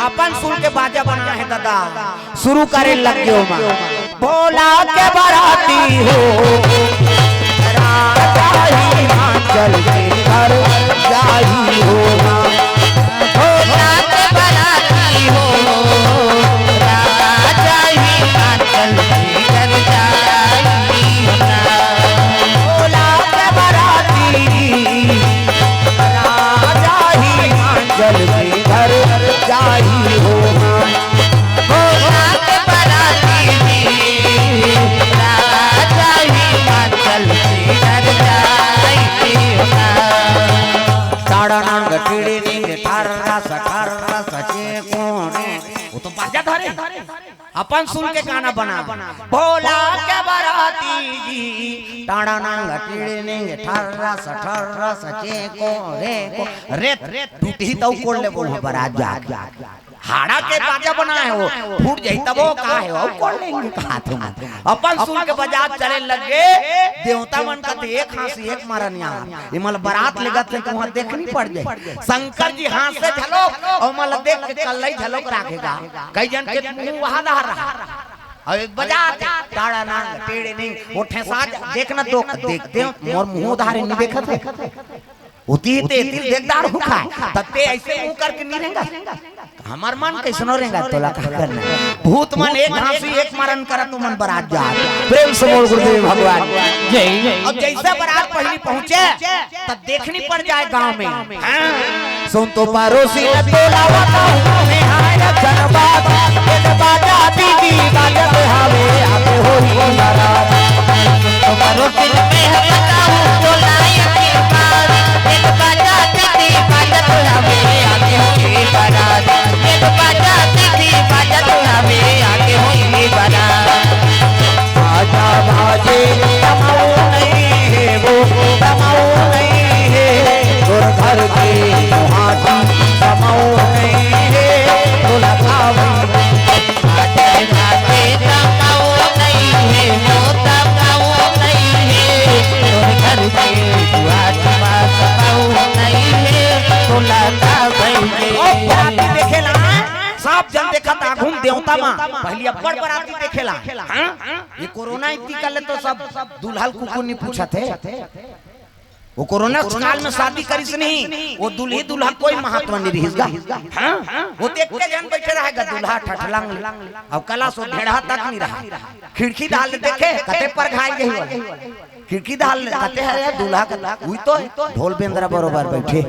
अपन सुन के बाजा बना है दादा, शुरू करे लग गयो माँ। भोला के बराती हो, राजा हिमाचल के घर जाई हो माँ। भोला के बराती हो, राजा हिमाचल के घर जाई हो ना। भोला के बराती, राजा हिमाचल के घर जाई हो ना। भोला के बराती, राजा हिमाचल के घर जाई हो ना। ताड़ा नांग टिड़ी निंग ठारा सा ठारा सा चे कोने। वो तो बाजा धरे। अपन सुन के गाना बना। भोला के बराती जी, टाड़ा नांग टिड़ी निंग ठारा सा ठारा सा चे को रे को। रेत, रेत टूटही तउ कोड़ लेबो वहाँ बरात जाके। हाड़ा के बाजा बना है वो, फूट जाही तब वो का है, वो कोड़ लेंगे कहा थे मन। अपन सुन के बजात चले लगे, देवता मन कथे, "एक हाँसी एक मरन यार, ये मन बरात लेगत है, तुहाँ देखनी पड़ जाए।" शंकर जी हाँसे झलोक, अउ मन देख के कल्लई झलोक राखेगा। कई जन के मुँह वहाँ डहर रहा। अउ एक बजात, टाड़ा नांग टिड़ी निंग, वो ठेसा जा, देख ना तो, देख, देख, मोर मुँह उधारे नहीं देखत है। उती ते दिल देखदार हो खाए, तब ते ऐसे मुँह करके नहीं रहेगा। हमर मन कैसनो रहेगा, तोला का करना। भूत मन एक हाँसी एक मरन करत, तुमन बरात जात। प्रेम से बोल गुरुदेव भगवान जय। अब जैसे बरात पहली पहुँचे, तब देखनी पड़ जाए गाँव में। हाँ। सुन तो परोसी न तोला बताऊं, मैं हाय रखन बात, ये तो बाजा दीदी बाजत हवे, आते होई बारात। सुन तो परोसी न मैं बताऊं, तोला यकीन बात, ये तो बाजा दीदी बाजत हवे, सब जन देखत आघू म देवता मा, पहिली अब्बड़ बराती देखे ला। हाँ? ये कोरोना इतनी कर ले तो सब दूल्हा ल कुकुर नहीं पूछत हे। वो कोरोना काल में शादी करिस नहीं, वो दूल्ही दूल्हा कोई महत्व नहीं रहिस गा। हाँ? वो तो एक्के जन बैठे रहे गा, दूल्हा ठठलंग, अब कला सो भेड़हा तक नहीं रहा। खिड़की डाल देखे, कते पर घाय गई वाला। खिड़की डाल ले, कते हरे दूल्हा का, उही तो हे, ढोल बेंदरा बरोबर बैठे।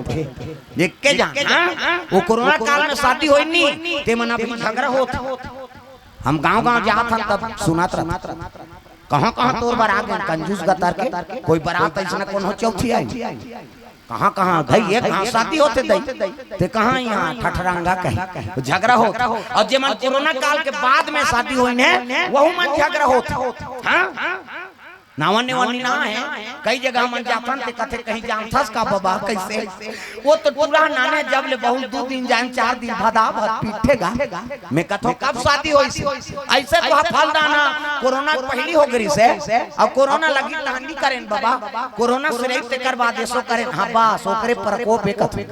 देख के जान, हाँ? वो कोरोना काल में शादी होई नी, ते मन अभी झगड़ा होत। हम गांव-गांव जात हन तब सुनात रहत। कहाँ-कहाँ तोर बरात में कंजूस गतर के, कोई बरात अइसना कोनो चौथी आई। कहाँ-कहाँ भाई, ये कहाँ शादी होत हे दई, ते कहाँ यहाँ ठठरंगा कहीं, तो झगड़ा होत। अउ जे मन कोरोना काल के बाद में शादी होई ने, वहू मन झगड़ा होत। हाँ? नावा नेवा नी ना हे, कई जगह मन जाथन ते कथे कहीं जानथस का बबा कइसे? वो तो टूरा नाने जब ले बहुत दू दिन जान चार दिन भदा भद पीठे गा। मैं कथो कब शादी होइस? अइसे तो हा फलदान हा कोरोना के पहिली हो गइस हे, अब कोरोना लगी तहन नी करेन बबा, कोरोना से रही तेकर बाद एसो करेन। हाँ बस ओकरे प्रकोप हे कथो।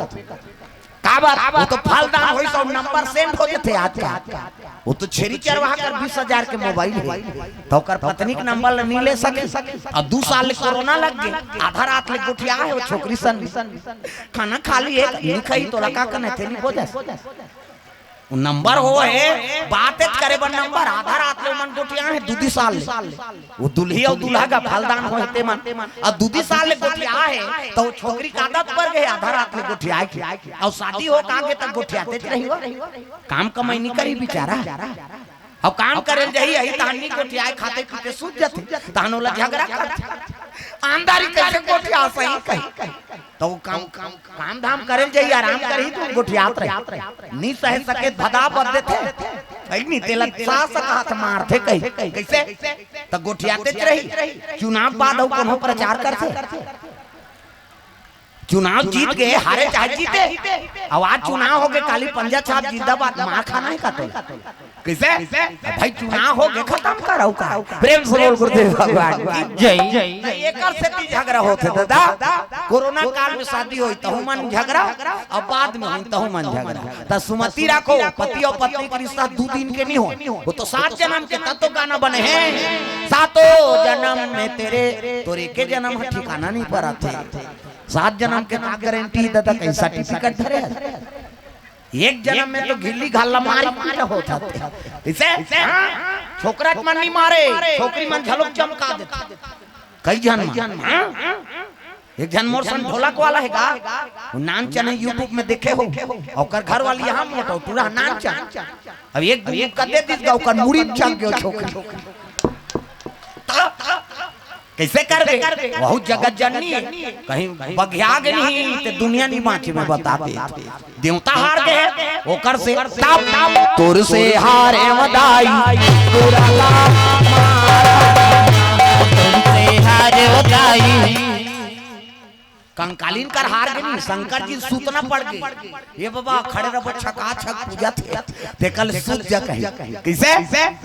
काबर? वो तो फलदान होइस अउ नंबर सेंड हो जथे आज का। वो तो छेरी चरवाहा कर बीस हजार के मोबाइल हे, तो ओकर पत्नी के नंबर ल नी ले सके। अब दू साल ले कोरोना लग गे, आधा रात ले गोठिया हे वो छोकरी सन। खाना खा लिए, नी खाई तोला का करना हे, थेली बोझस। वो नंबर हो हे, बात करे बर नंबर, आधा रात ले मन गोठिया हे, दू दू साल ले। वो दुल्ही अउ दूल्हा का फलदान होय हे ते मन। अब दू दू साल ले गोठिया हे, तो वो छोकरी का आदत पर गे आधा रात ले गोठिया के। अउ शादी हो का गे तक गोठियातेच रही हो। काम कमाई नी करी बिचारा। अब काम करे ल जाही, अही तहान नी गोठियाय, खाते पीते सूत जथे, तहान ओला झगड़ा करथे। आंधारी कइसे गोठियास कही? तो वो काम, काम, काम धाम करे ल जाही, आराम करही तो गोठियात रही। नी सहे सके भदा बद देथे। कही नी तेला सास का हाथ मारथे कही। कइसे? त गोठियातेच रही। चुनाव बाद अउ कोनो प्रचार करथे। चुनाव जीत गे, हारे चाहे जीते, अब आज चुनाव हो गे, काली पंजा छाप जिंदाबाद, मार खाना हे का तोला? कइसे? भाई चुनाव हो गे, खतम कर, अउ का? प्रेम से बोल गुरुदेव भगवान की जय। त एकर सेती झगड़ा होथे दादा, कोरोना काल में शादी होई तहू मन झगड़ा, अब बाद में होई तहू मन झगड़ा। त सुमति राखो, पति अउ पत्नी के रिश्ता दू दिन के नी होय, वो तो सात जनम के, तब तो गाना बने हे, सातों जनम में तेरे, तोर एके जनम ह ठिकाना नी परत हे। सात जनम के का गारंटी दादा, कइसे सर्टिफिकेट धरे हस? एक जनम में तो घिल्ली घाला मारी पीटा होत हे। कइसे? हाँ? छोकरा मन नी मारे, छोकरी मन घलो चमका देथे। कई झन मन। हाँ? एक झन मोर सन ढोलक वाला हे गा, वो नानचन हे, YouTube में देखे हो, ओकर घर वाली यहाँ मोटो, टूरा नानचन। अब एक दिन कदे दिस गा, ओकर मुड़ी चक गे छोकरी। कइसे करबे? बहुत जगत जननी हे। कहीं बघिया गे नहीं, ते दुनिया नी बाँचे, मैं बता दे। देवता हार गे हे, ओकर से तब तोर से हारे मदाई, तोरा का तोर से हारे मदाई। कंकालीन कर हार गे नहीं, शंकर जी सूतना पड़ गे। ये बाबा खड़े रहो, छका छक पूजा थे, ते कल सूत जा कहीं। कइसे?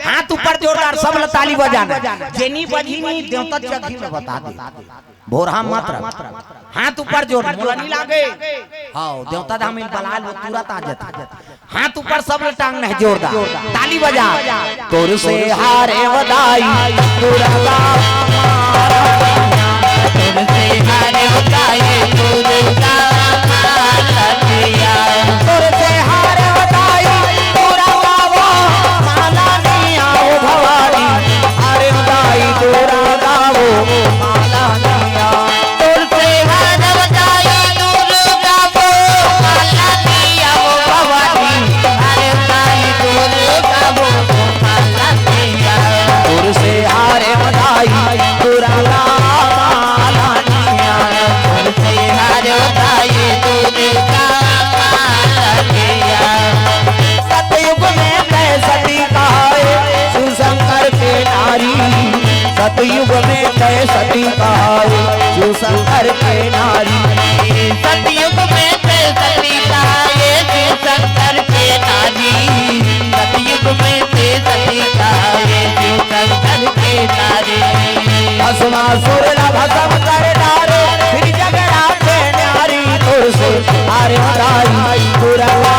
हाथ ऊपर जोरदार, सब ल ताली बजाना। जेनी बजी नहीं, देवता जगही में बता दे। भोरहा मत रह। हाथ ऊपर जोर, मोला नी लागे। हाँ, देवता धाम में बलाल वो तुरंत आ जाता। हाथ ऊपर सब ल टांग नहीं जोरदार। ताली बजा। तोर से हारे वदाई, तोरा का तोर से हारे वदाई, तोरा का तोर से हारे वदाई, तोरा का वो माला नहीं आओ भवानी। अरे दाई तोरा गावो माला नैया। तोर से हार बजाई तोर गावो माला नैया ओ भवानी। अरे दाई तोर गावो माला नैया। तोर से हार बजाई तोर गावो माला नैया। तोर से हार बजाई तोर गावो माला नैया। सतयुग में तय सती कहाए शिव शंकर के नारी। सतयुग में तय सती कहाए शिव शंकर के नारी। सतयुग में तय सती कहाए शिव शंकर के नारी। सतयुग में तय सती कहाए शिव शंकर के नारी। भस्मासुर ला भस्म कर डारे, फिर जगराते न्यारी। तोर से हार बजाई तोर गावो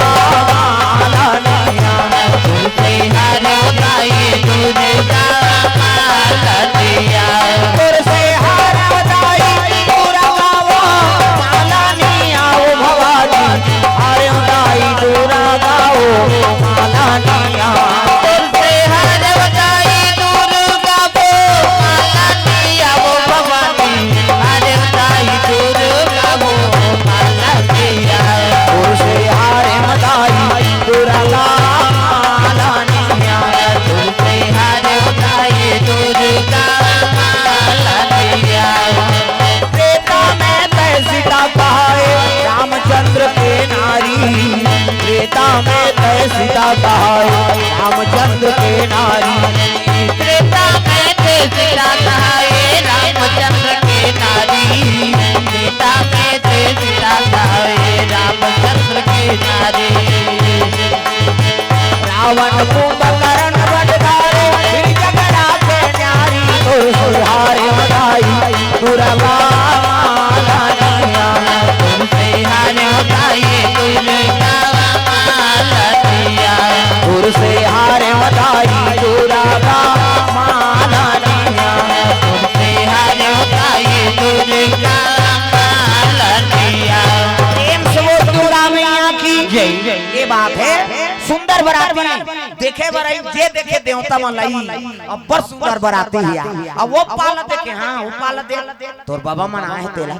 माला नैया। अवन कुंभकर्ण बन धारे, फिर जगड़ा के न्यारी, तुर सुधारे मदाई, दुर्गा मालनिया। तुर से हारे मदाई, दुर्गा मालनिया। तुर से हारे मदाई, दुर्गा मालनिया। प्रेम से बोल दुर्गा मैया की जय। ये बात है, सुंदर बराती देखे बर आई, जे देखे देवता मन ला, अब्बड़ सुंदर बराती हे। अब वो पाला देखे, हाँ, वो पाला दे, तोर बाबा मन आए हे तेला।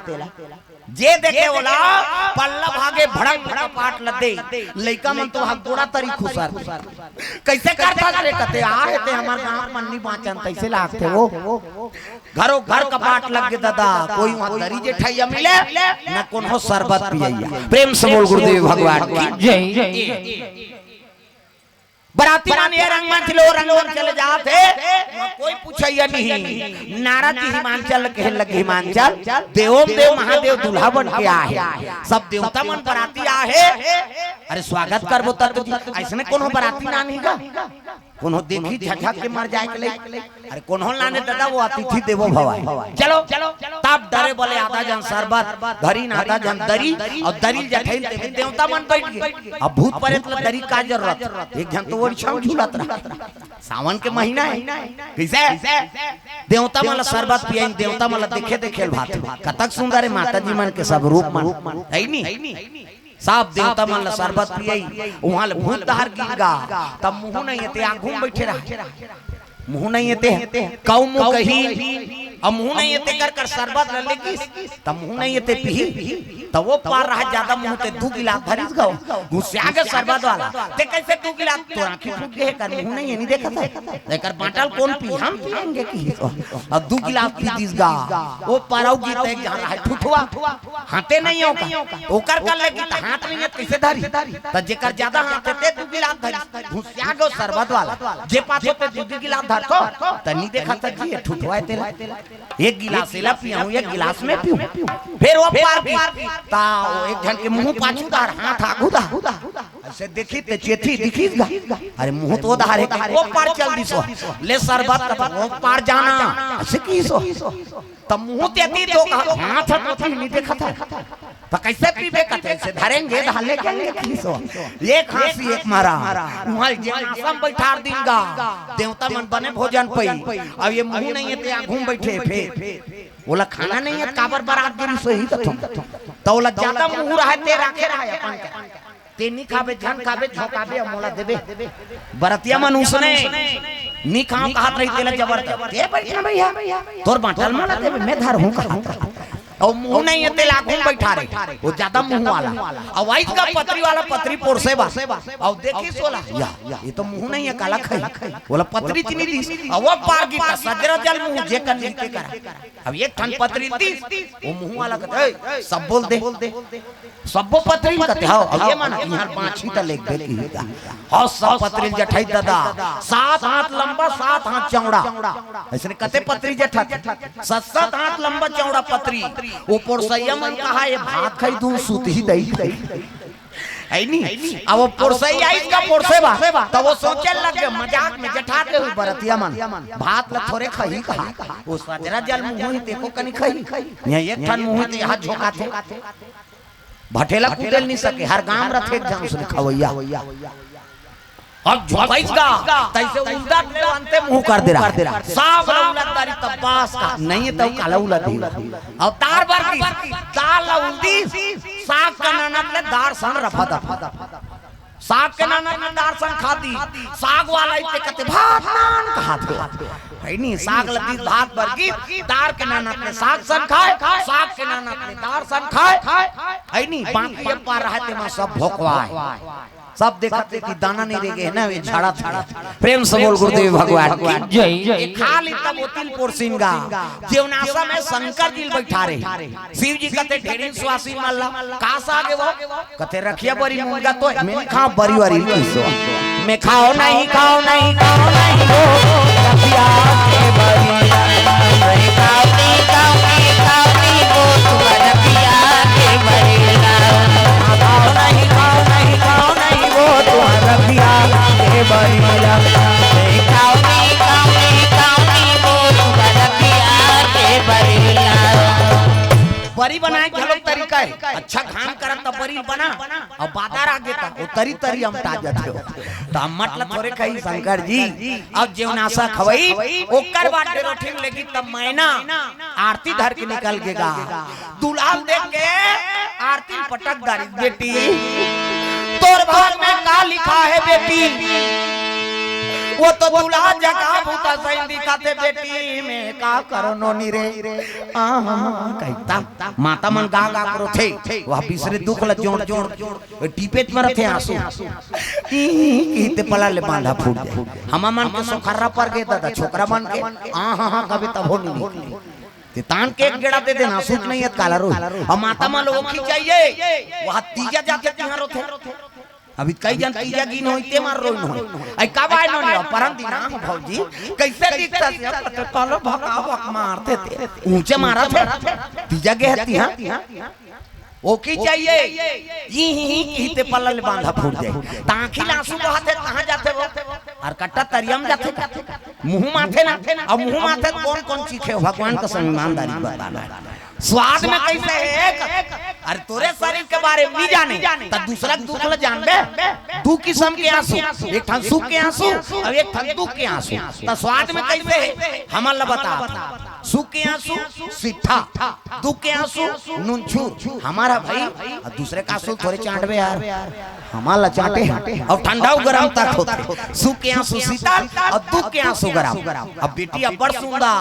जे देखे ओला, पल्ला भागे भड़क भड़क पाट लदे। लइका मन तो हक गोड़ा तरी खुसर। कैसे करता रे कते, आ हे ते हमर गाँव मन नी बाँचन, तैसे लागथे वो। घरो घर कपाट लग गे दादा, कोई वहाँ दरी जेठइया मिले, न कोनो सरबत पियइया। प्रेम से बोल गुरुदेव भगवान की जय। बराती मन ये रंगमंच ले वो रंगमंच चले जात हे, वहाँ कोई पूछइया नहीं। नारद जी हिमांचल कहे लगे, हिमांचल देवों देव महादेव दूल्हा बन के आहे, सब देवता मन बराती आहे। अरे स्वागत करबो तब तो जी, अइसने कोनो बराती ना नहीं गा। कोनो देखी झझक के मर जाए के लई। अरे कोनो लाने दादा, वो अतिथि देवो भव आय। चलो, तब डरे बले आधा झन सरबत धरिन, आधा झन दरी, अउ दरी ल जठइन ते देवता मन बइठ गे। अब भूत परेत ल दरी का जरूरत, एक झन तो ओरिछा म झूलत रहा। सावन के महीना हे, कइसे? देवता मन ल सरबत पियाइन, देवता मन ल देखे देखे ल भात। कतक सुंदर हे माता जी मन के सब रूप मन, हे नी? सब देवता मन ल सरबत पियाई, उहाँ ले भूत डहर गिर गा, तब मुँह नइ हे ते आघू म बइठे रहा। मुँह नइ हे ते, कऊ मुँह कही, अब मुँह नइ हे ते कर कर सरबत ल लेगिस, तब मुँह नइ हे ते पीही, तब वो पार रहा जादा मुँह ते दू गिलास धरिस गा, गुस्सा गे सरबत वाला, ते कइसे दू गिलास, तोर आँखी फूट गे हे कर, मुँह नइ हे, नइ देखत हे, एकर बाँटा ल कोन पी, हम पियेंगे कहिस, अब दू गिलास पी दिस गा, वो पार अउ गिर ते एक झन रहा ठुठवा, हाँथे नइ हो का? ओकर कर ले कि त हाँथ नइ हे त कइसे धरी? त जेकर जादा हाँथ हे ते दू गिलास धरी। घुसिया गो सरबत वाला। जे पाछो ते दू दू गिलास धरतो, त नइ देखत जी, ये ठुठवा हे तेला। एक गिलास एला पियाहूँ, एक गिलास मैं पीहूँ। फेर वो पार की, त वो एक झन के मुँह पाछू डहर, हाँथ आगू डहर। अइसे देखी ते चेती दिखिस गा। अरे मुँह तो डहर हे, वो पार चल दिस वो। ले सरबत, वो पार जाना। अइसे किहिस वो। त मुँह ते ती तो कहा, हाँथ ह तो ती नइ देखत हे। त कइसे पीबे कथे, अइसे धरेंगे, धाले के लिए किहिस वो। एक हाँसी एक मारा। उहाँ जे आसन बइठार दिन गा। देवता मन बने भोजन पई। अब ये मुँह नइ हे ते आघू म बइठे फेर। ओला खाना नइ हे, काबर बरात गिरी सोही त तुम। त ओला जादा मुँह रहा हे ते राखे रहा हे अपन के। ते नइ खाबे, झन खाबे, झोंकाबे, अउ मोला देबे। बरतिया मन उसने, नइ खाँव कहत रही, तेला जबरदस्ती। ते बइठ ना भइया, तोर बाँटा ल मोला देबे, मैं धरहूँ कहत रहा। अउ मुँह नइ हे, तेला आघू म बइठारे, वो जादा मुँह वाला। अउ आइस गा पतरी वाला, पतरी पोरसे बर। अउ देखिस ओला, या, ये तो मुँह नइ हे, काला खाही। ओला पतरी चीनी दिस, अउ वो पार गिस त सजरा जल मुँह, जेकर नइ हे तेकर। अब एक ठन पतरी ल दिस, वो मुँह वाला कथे, "ए, सब्बो ल दे।" सब्बो पतरी ल कथे, "हव।" अब ये मन इहाँ बाँचही त लेगबे किही गा। हव, सब पतरी ल जठइस दादा, सात हाथ लंबा, सात हाथ चौड़ा। अइसने कते पतरी जठत, सात सात हाथ लंबा चौड़ा पतरी। वो पोरसइया मन कहा, "ये भात खाई दूँ, सूतही दई खाई।" हे नी? अब वो पोरसइया आइस गा पोरसे बर, त वो सोचे लग गे, मजाक म जठा दे होही बरतिया मन, भात ल थोरे खाही कहा। वो सजरा जल मुँह होही, तेको कनी खाही। इहाँ एक ठन मुँह होही, त इहाँ झोंकाथे। भठेला कूदे ल नइ सके, हर गाँव म रथे एक झन उसने खवइया। अब झोंकाइस गा, तइसे उलदत ले अंते मुँह कर दे रहा। साग ल उलदत रही त बास का, नइ हे त काला उलदही। अउ दार बर गिस, दार ल उलदिस, साग के ननद ले दार संग रफा दफा। साग के ननद ले दार संग खा दिस, साग वाला इते कथे भात नान कहत हे। हे नी, साग ल दिस भात बर गिस, दार के ननद ले साग संग खाय, साग के ननद ले दार संग खाय। हे नी, बाकी ये पार रहा हे तेमा सब भोकवाय। सब देखत हे कि दाना नइ रेगे हे ना, ये झड़त हे। प्रेम से बोल गुरुदेव भगवान की जय। ये खा ली तब ओती ल पोरसिन गा। जेवनासा म शंकर जी ल बइठारे। शिव जी कथे ढेरिन सुवासिन मन ला, "का साग हे वो?" कथे, "रखिया बरी मुनगा तो।" "मैं नइ खाँव बरी वरी ल," किहिस वो। "मैं खाँव नहीं, खाँव नहीं, खाँव नहीं वो रखिया के बरी।" "मैं खाँव नहीं, खाँव नहीं, खाँव नहीं वो तुम्हारा रखिया के बरी।" "खाँव नहीं, खाँव नहीं, खाँव नहीं वो तुम्हारा रखिया के बरी ला, ए, कावनी, कावनी, कावनी, वो तुका लगिया के बरी ला। बरी बनाए के घलो तरीका हे। अच्छा घाम करत त बरी बना, अउ बादर आगे त ओ तरी तरी अमटा जाथे हो। त अम्मट ल थोरे कही शंकर जी, अब जेवनासा खवई, ओकर बाद डेरोठिन लेगी तब मैना आरती धर के निकल गेगा। दुलाल देख के आरती पटक डारी, बेटी, तोर भाग में का लिखा है बेटी? वो तो दुलाल जका भूता सही दिखाथे बेटी, मैं का करो नोनी रे। आहा, कहिता माता मन गा गा के रोथे, वह बिसरे दुख ल जोड़ जोड़ टीपेच मरथे आंसू। ई, ई, कहिते पला ले बांधा फूट जाए। हमा मन के सोखर्रा पर गे दादा, छोकरा मन के, आहा, हा, कभी तभो नहीं निकले। ते तान के एक गेड़ा दे देना, सूत नहीं है काला रोई। अब माता मन लोग की चाहिए, वह तीजा जाथे तिहां रोथे। अभी कई जन तीजा गिन होई, ते मार रोई होई। आई कब आए नो नहीं, परम दिना हो भौजी, कैसे दिखता से, अब तो कालो भका भक मारथे ते। ऊंचे मारथे, तीजा गे हती, हाँ? ओकी चाहिए, ई ही ही कहिते पला ले बांधा फूट जाए। त आंखी ले आंसू बहाथे, कहाँ जाथे वो? अउ कट्टा तरिया म जाथे का? मुंह माथे ना, अब मुंह माथे कोन कोन चीखे, भगवान का संग ईमानदारी बताना है। स्वाद में कैसे है एक? अरे तोरे शरीर के बारे में भी जाने, त दूसरा के दुख ल जानबे। दू किसम के आंसू, एक ठन सुख के आंसू अउ एक ठन दुख के आंसू। त स्वाद में कैसे है, हमन ल बता। सुख के आंसू सिट्ठा, दुख के आंसू नुनछूर। हमारा भाई, अब दूसरे का आंसू थोरे चांटबे यार, हमार ला चांटे हैं। अब ठंडा अउ गरम तक होथे। सुख के आंसू शीतल अउ दुख के आंसू गरम। अब बेटी अब्बड़ सुंदर,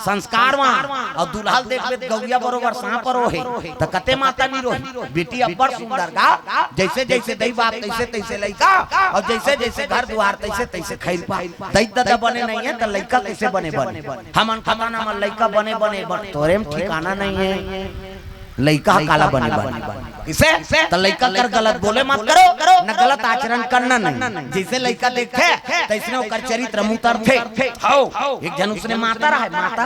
संस्कारवान, अउ दुलाल देखबे त गौरिया बरोबर सांप रोहे, त कते माता नी रोही। बेटी अब्बड़ सुंदर गा, जैसे जैसे दई बाप तैसे तैसे लइका, अउ जैसे जैसे घर दुआर तैसे तैसे खैर पा। दई ददा बने नहीं है त लइका कैसे बने बने? हमन खताना मन लइका बने बने बन, तोरे में ठिकाना नहीं है। लइका ह काला बने बने। इसे त लइका कर गलत बोले मत करो, न गलत आचरण करना नहीं। जैसे लइका देखथे, तैसने ओकर चरित्र में उतरथे। हौ, एक झन उसने माता रहय, माता।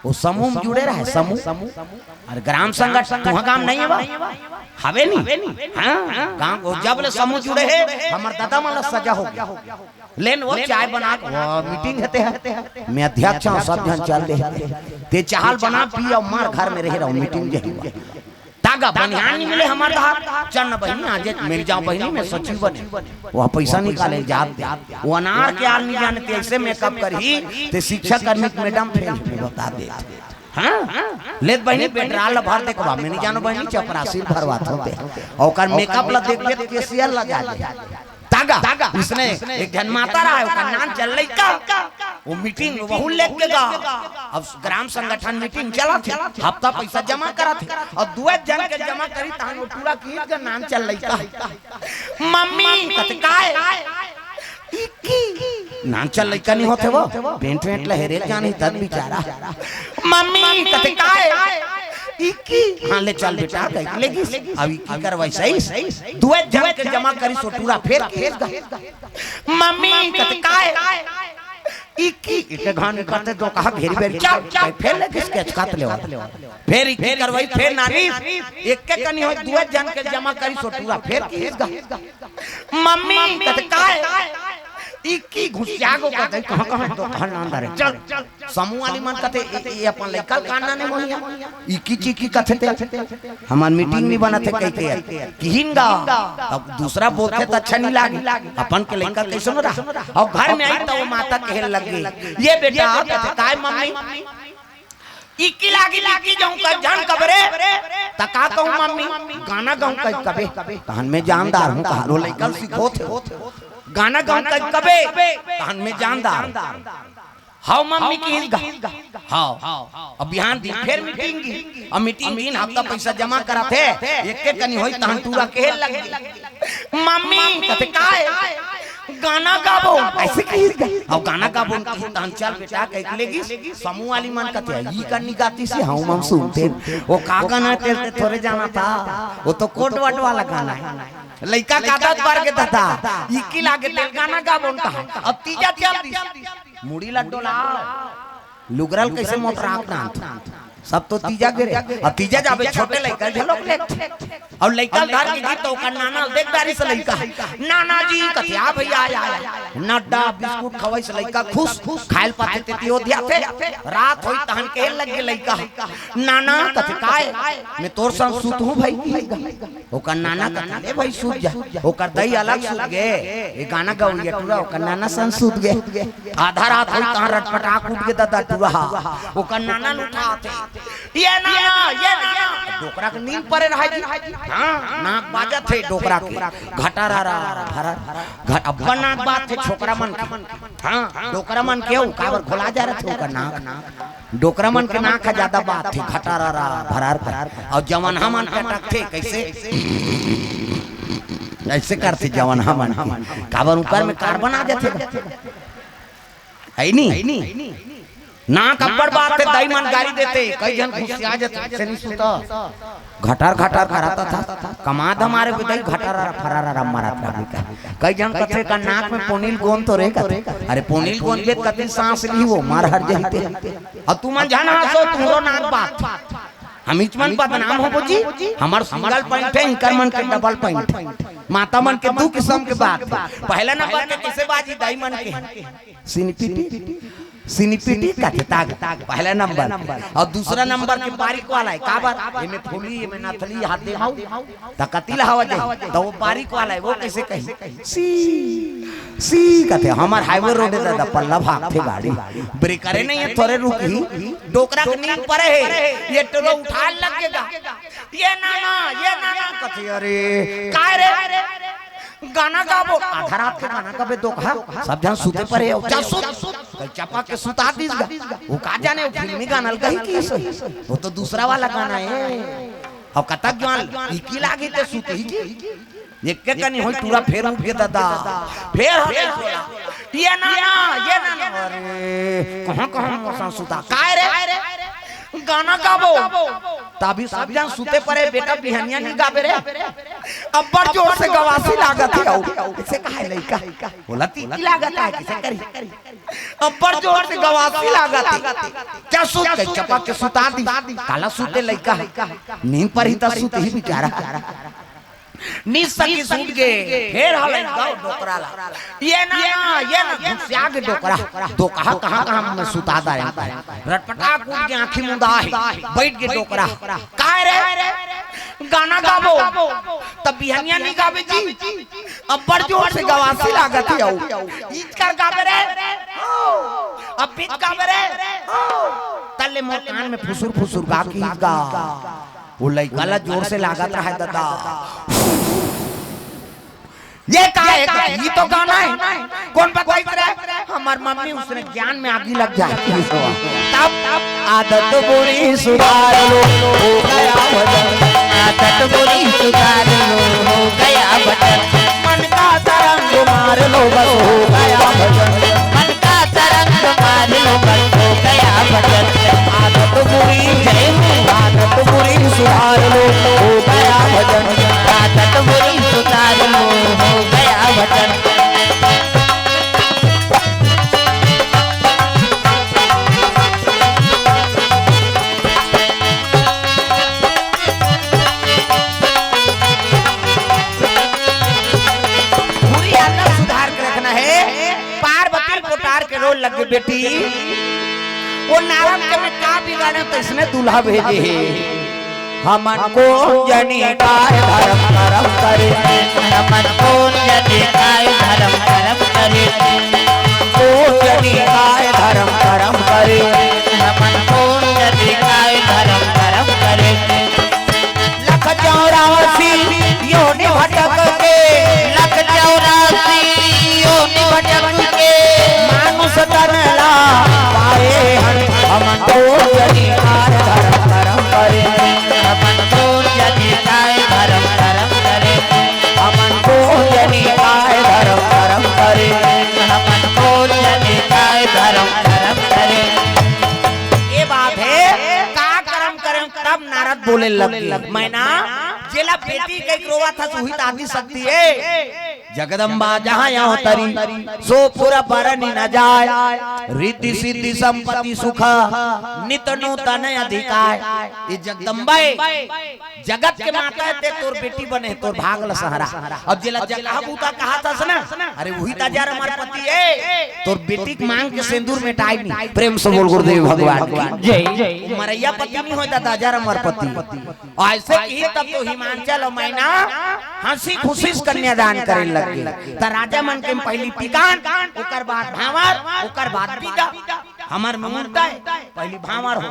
वो समूह में जुड़े रहय, समूह। अउ ग्राम संगठन, तुहा गांव नहीं हे बा? हवे नी? हाँ, गांव, वो जब ले समूह जुड़े हे, हमर दादा मन ला सजा हो गया। लेन वो चाय बना के, वो मीटिंग हेते हे। मैं अध्यक्ष हूँ, सब झन चल दे। ते चाहल बना, पी अउ मार, घर में रहे रहो, मीटिंग जे हुआ। तागा बनियान नी मिले हमर धार, चल न बहिनी, आज एक मिल जाओ बहिनी, मैं सचिव बने। वह पैसा निकाले जात दे। वो अनार के आल नहीं जानते, ऐसे मेकअप करही, ते शिक्षा कर्मी के मैडम फेल हे, बता दे। हाँ? लेत बहिनी, पेट्रोल ला भर दे के बा, मैं नहीं जानो बहिनी, चपरासी भरवात होते। अउ ओकर मेकअप ला देखबे त केसियर ला जा दे। तागा, उसने एक झन माता रहय, ओकर नान चल लइका, वो मीटिंग वहू लेके गा। अब ग्राम संगठन मीटिंग चलत हे, हफ्ता पैसा जमा करत हे, अउ दुए झन के जमा करी, तहन वो टूरा की के नान चल लइका। मम्मी, कथे काय? इक्की। नान चल लइका नहीं होथे वो, पेंट वेंट लहेरे जानी तद बेचारा। मम्मी, कथे काय? इक्की। हाँ, ले चल बेटा, कहि लेगिस। अब इक्की करवाइस, दुए झन के जमा करिस वो टूरा, फेर केस गा। मम्मी, कथे काय? इक्की, इक्की घान करते दो कहा घेरी बेरी, चल, चल, फेर लेगिस के अचकात ले। फेर इक्की करवाई, फेर नानी, एक के कनी होय, दुए झन के जमा करिस वो टूरा, फेर केस गा। मम्मी, कथे काय? इक्की घुसिया गो कथे, कहाँ, कहाँ दो कहा नान धरे। चल, चल। समूह वाली मन कथे, "ए, ए अपन लइका ल कान नाने मोहिया, इक्की चिक्की कथे ते, हमर मीटिंग नहीं बनत हे," कहिके किहिन गा। अब दूसरा बोलथे त अच्छा नहीं लागे, अपन के लइका कैसे न रहा। अउ घर में आई त वो माता कहे लगे, "ये बेटा," कथे, "काय मम्मी?" "इक्की लागी, इक्की जाऊं का झन कबरे।" "त का कहूं मम्मी?" "गाना गाऊं कहि कबे।" "तहन मैं जानदार हूं," कहा लो लइका ल सिखोथे। "गाना गाऊं कहि कबे, तहन मैं जानदार हूं।" "हव मम्मी," किहिस गा। "हव।" अब बिहान दिन फेर मीटिंग गिस। अब मीटिंग गिस, हफ्ता पैसा जमा कराथे, एक के कनी होइस तहन टूरा कहे लग गे। "मम्मी," कथे, "काय?" "गाना गाबो।" अइसे किहिस गा। "अब गाना गाबो," किहिस तहन, "चल बेटा," कहिके लेगिस। समूह वाली मन कथे, "ई कनी गातिस हे, हव मम सुनतेन।" "वो का गाना हे तेला ते थोरे जानत हस, वो तो कोट वट वाला गाना हे।" लइका का आदत बर गे दादा, इक्की लागे तेला गाना गाबो कहा। अब तीजा चल दिस। मुड़ी ला डोला, लुगरा ल कइसे मोटरात नानत। सब तो तीजा गे रे। अब तीजा जाबे, छोटे लइका घलोक लेथे। अउ लइका ल धर के गिस त ओकर नाना देख डारिस लइका। नाना जी कथे, "आ भइया, आ, आ, आ।" नड्डा बिस्कुट खवाइस लइका खुश, खाय ल पाथे तेती ओधियाथे। रात होइस तहन कहे लग गे लइका, "नाना," कथे, "काय?" "मैं तोर संग सुतहूं भई।" ओकर नाना कथे, "ले भई, सूत जा।" ओकर दई अलग सूत गे, ये गाना गवइया टूरा, ओकर नाना संग सूत गे। आधा रात होइस तहां रटपटाक उठ गे ददा टूरा हा। ओकर नाना ल उठाथे, "ये नाना, ये नाना।" डोकरा के नींद परे रहय जी। हां, नाक बाजत हे डोकरा के। घटारारा, भरार, घट-, अब्बड़ नाक बाजथे छोकरा मन के। हां, डोकरा मन के, काबर घोला जा रथे ओकर नाक। डोकरा मन के नाक ह जादा बाजथे, घटारारा, भरार कर। अउ जवनहा मन के अटकथे, कइसे? अइसे करथे जवनहा मन के। काबर ऊपर में कार्बन आ जाथे। हइ नी? नाक अब्बड़ बाजथे, दई मन गारी देथे, कई झन घुसिया जाथे, "अइसे नी सुता।" घटार घटार करत हस, कमा धमारे बेदई घटार फरार मरत रहा। कई झन कथे का नाक में पोनील गोंद तो रे कथे। अरे पोनील गोंद बे कति सांस ली वो, मर हर जहिते। अउ तुमन झन हंसो, तुंहरो नाक बाजथे। हमीच मन बदनाम होबो जी, हमर सिंगल पॉइंट हे, इंकर मन के डबल पॉइंट हे। माता मन के दू किसम के बात हे। पहला नंबर के कइसे बाजी दई मन के? सिनिपिटी, सिनिपिटी कथे ताग, पहला नंबर। अउ दूसरा नंबर के बारीक वाला हे, काबर? एमे फूली, एमे नथली, हाथ दे भाऊ, त कति ल हवा जाही, त वो बारीक वाला हे, वो कइसे कही? सी, सी कथे, हमर हाईवे रोड हे ददा, पल्ला भागथे गाड़ी, ब्रेकरे नइ हे, थोरे रुकही, डोकरा के नींद परे हे, ये टोला उठाय लग गे गा, "ये नाना, ये नाना," कथे, "अरे, काय रे?" गाना गाबो, आधा रात के गाना गाबे दोकहा, सब झन सुते परे हो, "चल सुत।" कल चपा के सुता दिस गा। वो का जाने, वो फिल्मी गाना ल गाही कि सही, वो तो दूसरा वाला गाना हे। अब कतक जवान इकी लागी ते सुतही की, एक के कनी होई टूरा फेर उठ गे ददा, फेर हो गई टोला, "ये नाना, ये नाना।" अरे कहां कहां मोर संग सुता, "काय रे?" गाना गाबो। तभी सब झन सुते परे, "बेटा बिहनिया नी गाबे रे, अब्बड़ जोर से गवासी लागत हे।" अउ कइसे कहे लइका, बोला, "तीती लागत हे, कइसे करी, अब्बड़ जोर से गवासी लागत हे।" चल सुत, कहि चपक के सुता दिस। काला सुते लइका, नींद परही त सुतही बिचारा। नी सकिस, सुत गे, फेर हलई गाओ डोकरा ला। "ये ना, ये ना," घुसिया गे डोकरा। दोकहा कहां कहां में सुता दारेन। रटपटाक उठ गे, आंखी मुंदाही, बइठ गे डोकरा। "काय रे? गाना गाबो, त बिहनिया नी गाबे जी? अब्बड़ जोर से गवासी लागत हे अउ।" "इचकर गाबे रे? अब्बड़ गाबे रे?" तले मोर कान में फुसुर फुसुर गा किहिस गा। वो लइका ला जोर से लागत रहय ददा। "ये का हे? ये तो गाना हे। कोन बताइस रे?" "हमर मम्मी, उसने ज्ञान में आगी लग जाए।" तब आदत बुरी सुधार लो, हो गया भजन। आदत बुरी सुधार लो, हो गया भजन। मन का तरंग मार लो, बस हो गया भजन। मन का तरंग मार लो, बस हो गया भजन। आदत बुरी, जय हो। आदत बुरी सुधार लो, हो गया भजन। आदत बुरी सुधार लो, हो गया भजन। बुरी आदत सुधार के रखना हे। पार्वती ल पोटार के रोए लगे, "बेटी, वो नारद के मैं का बिगाड़ेंव, त अइसने दूल्हा भेजे हे।" हमन कोन जनी काय धरम करम करे, हमन कोन जनी काय धरम करम करे, कोन जनी काय धरम करम करे, हमन कोन जनी काय धरम करम करे। लख चौरासी योनि भटक के, लख चौरासी योनि भटक के, मानुष तन ला पाए हन। हमन कोन जनी काय धरम करम करे, हमन कोन जनी काय धरम करम करे, हमन कोन जनी काय धरम करम करे, हमन कोन जनी काय धरम करम करे। ये बात हे, का करम करे तब नारद बोले लगे, "मैना, जेला बेटी कहिके रोवत हस, उही त आदि शक्ति हे।" जगदम्बा जहाँ अवतरी, सो पुर बरनि न जाय। रिद्धि सिद्धि संपत्ति सुख, नित नूतन अधिकाय। ये जगदम्बा ए, जगत के माता ए, ते तोर बेटी बने, तोर भाग ल सहरा। अब जेला जगह बूता कहाथस ना, अरे उही त अजर अमर पति ए, तोर बेटी के मांग के सेंदूर मेटाय नहीं। प्रेम से बोल गुरुदेव भगवान की। जय। मरैया पति नहीं होय त अजर अमर पति। अइसे किही तब तो हिमांचल अउ मैना हँसी खुशी से कन्यादान करे लग गे। त राजा मन के पहिली टिकान, ओकर बाद भांवर, ओकर बाद बिदा। हमर मुहूर्त ए, पहिली भांवर होही,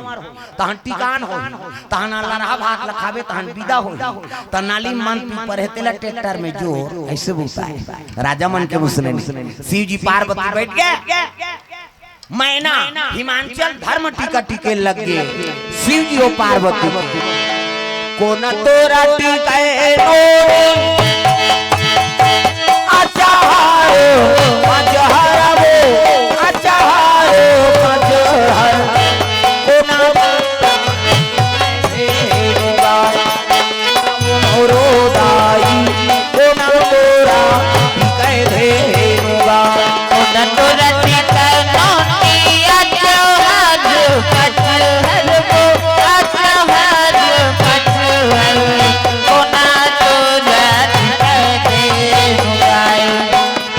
तहन टिकान होही, तहन लरहा भात ल खाबे, तहन बिदा होही। त नाली मन पी परे तेला ट्रैक्टर में जोर, अइसे बोलता है राजा मन के मुसने में। शिव जी पार्वती बइठ गे, मैना हिमांचल धर्म टीका टीके लग गे। शिव जी ओ पार्वती के, कोन तोरा टीके नोरे, अचाहारो मजहरवो, अचाहारो मजहर, कोन मोरो दाई, कोन तोरा टीके धेनुगा। कोन तोरा टीके नोटिया चौहार पचहर को, अचहर पचहर, कोन तोरा टीके धेनुगा।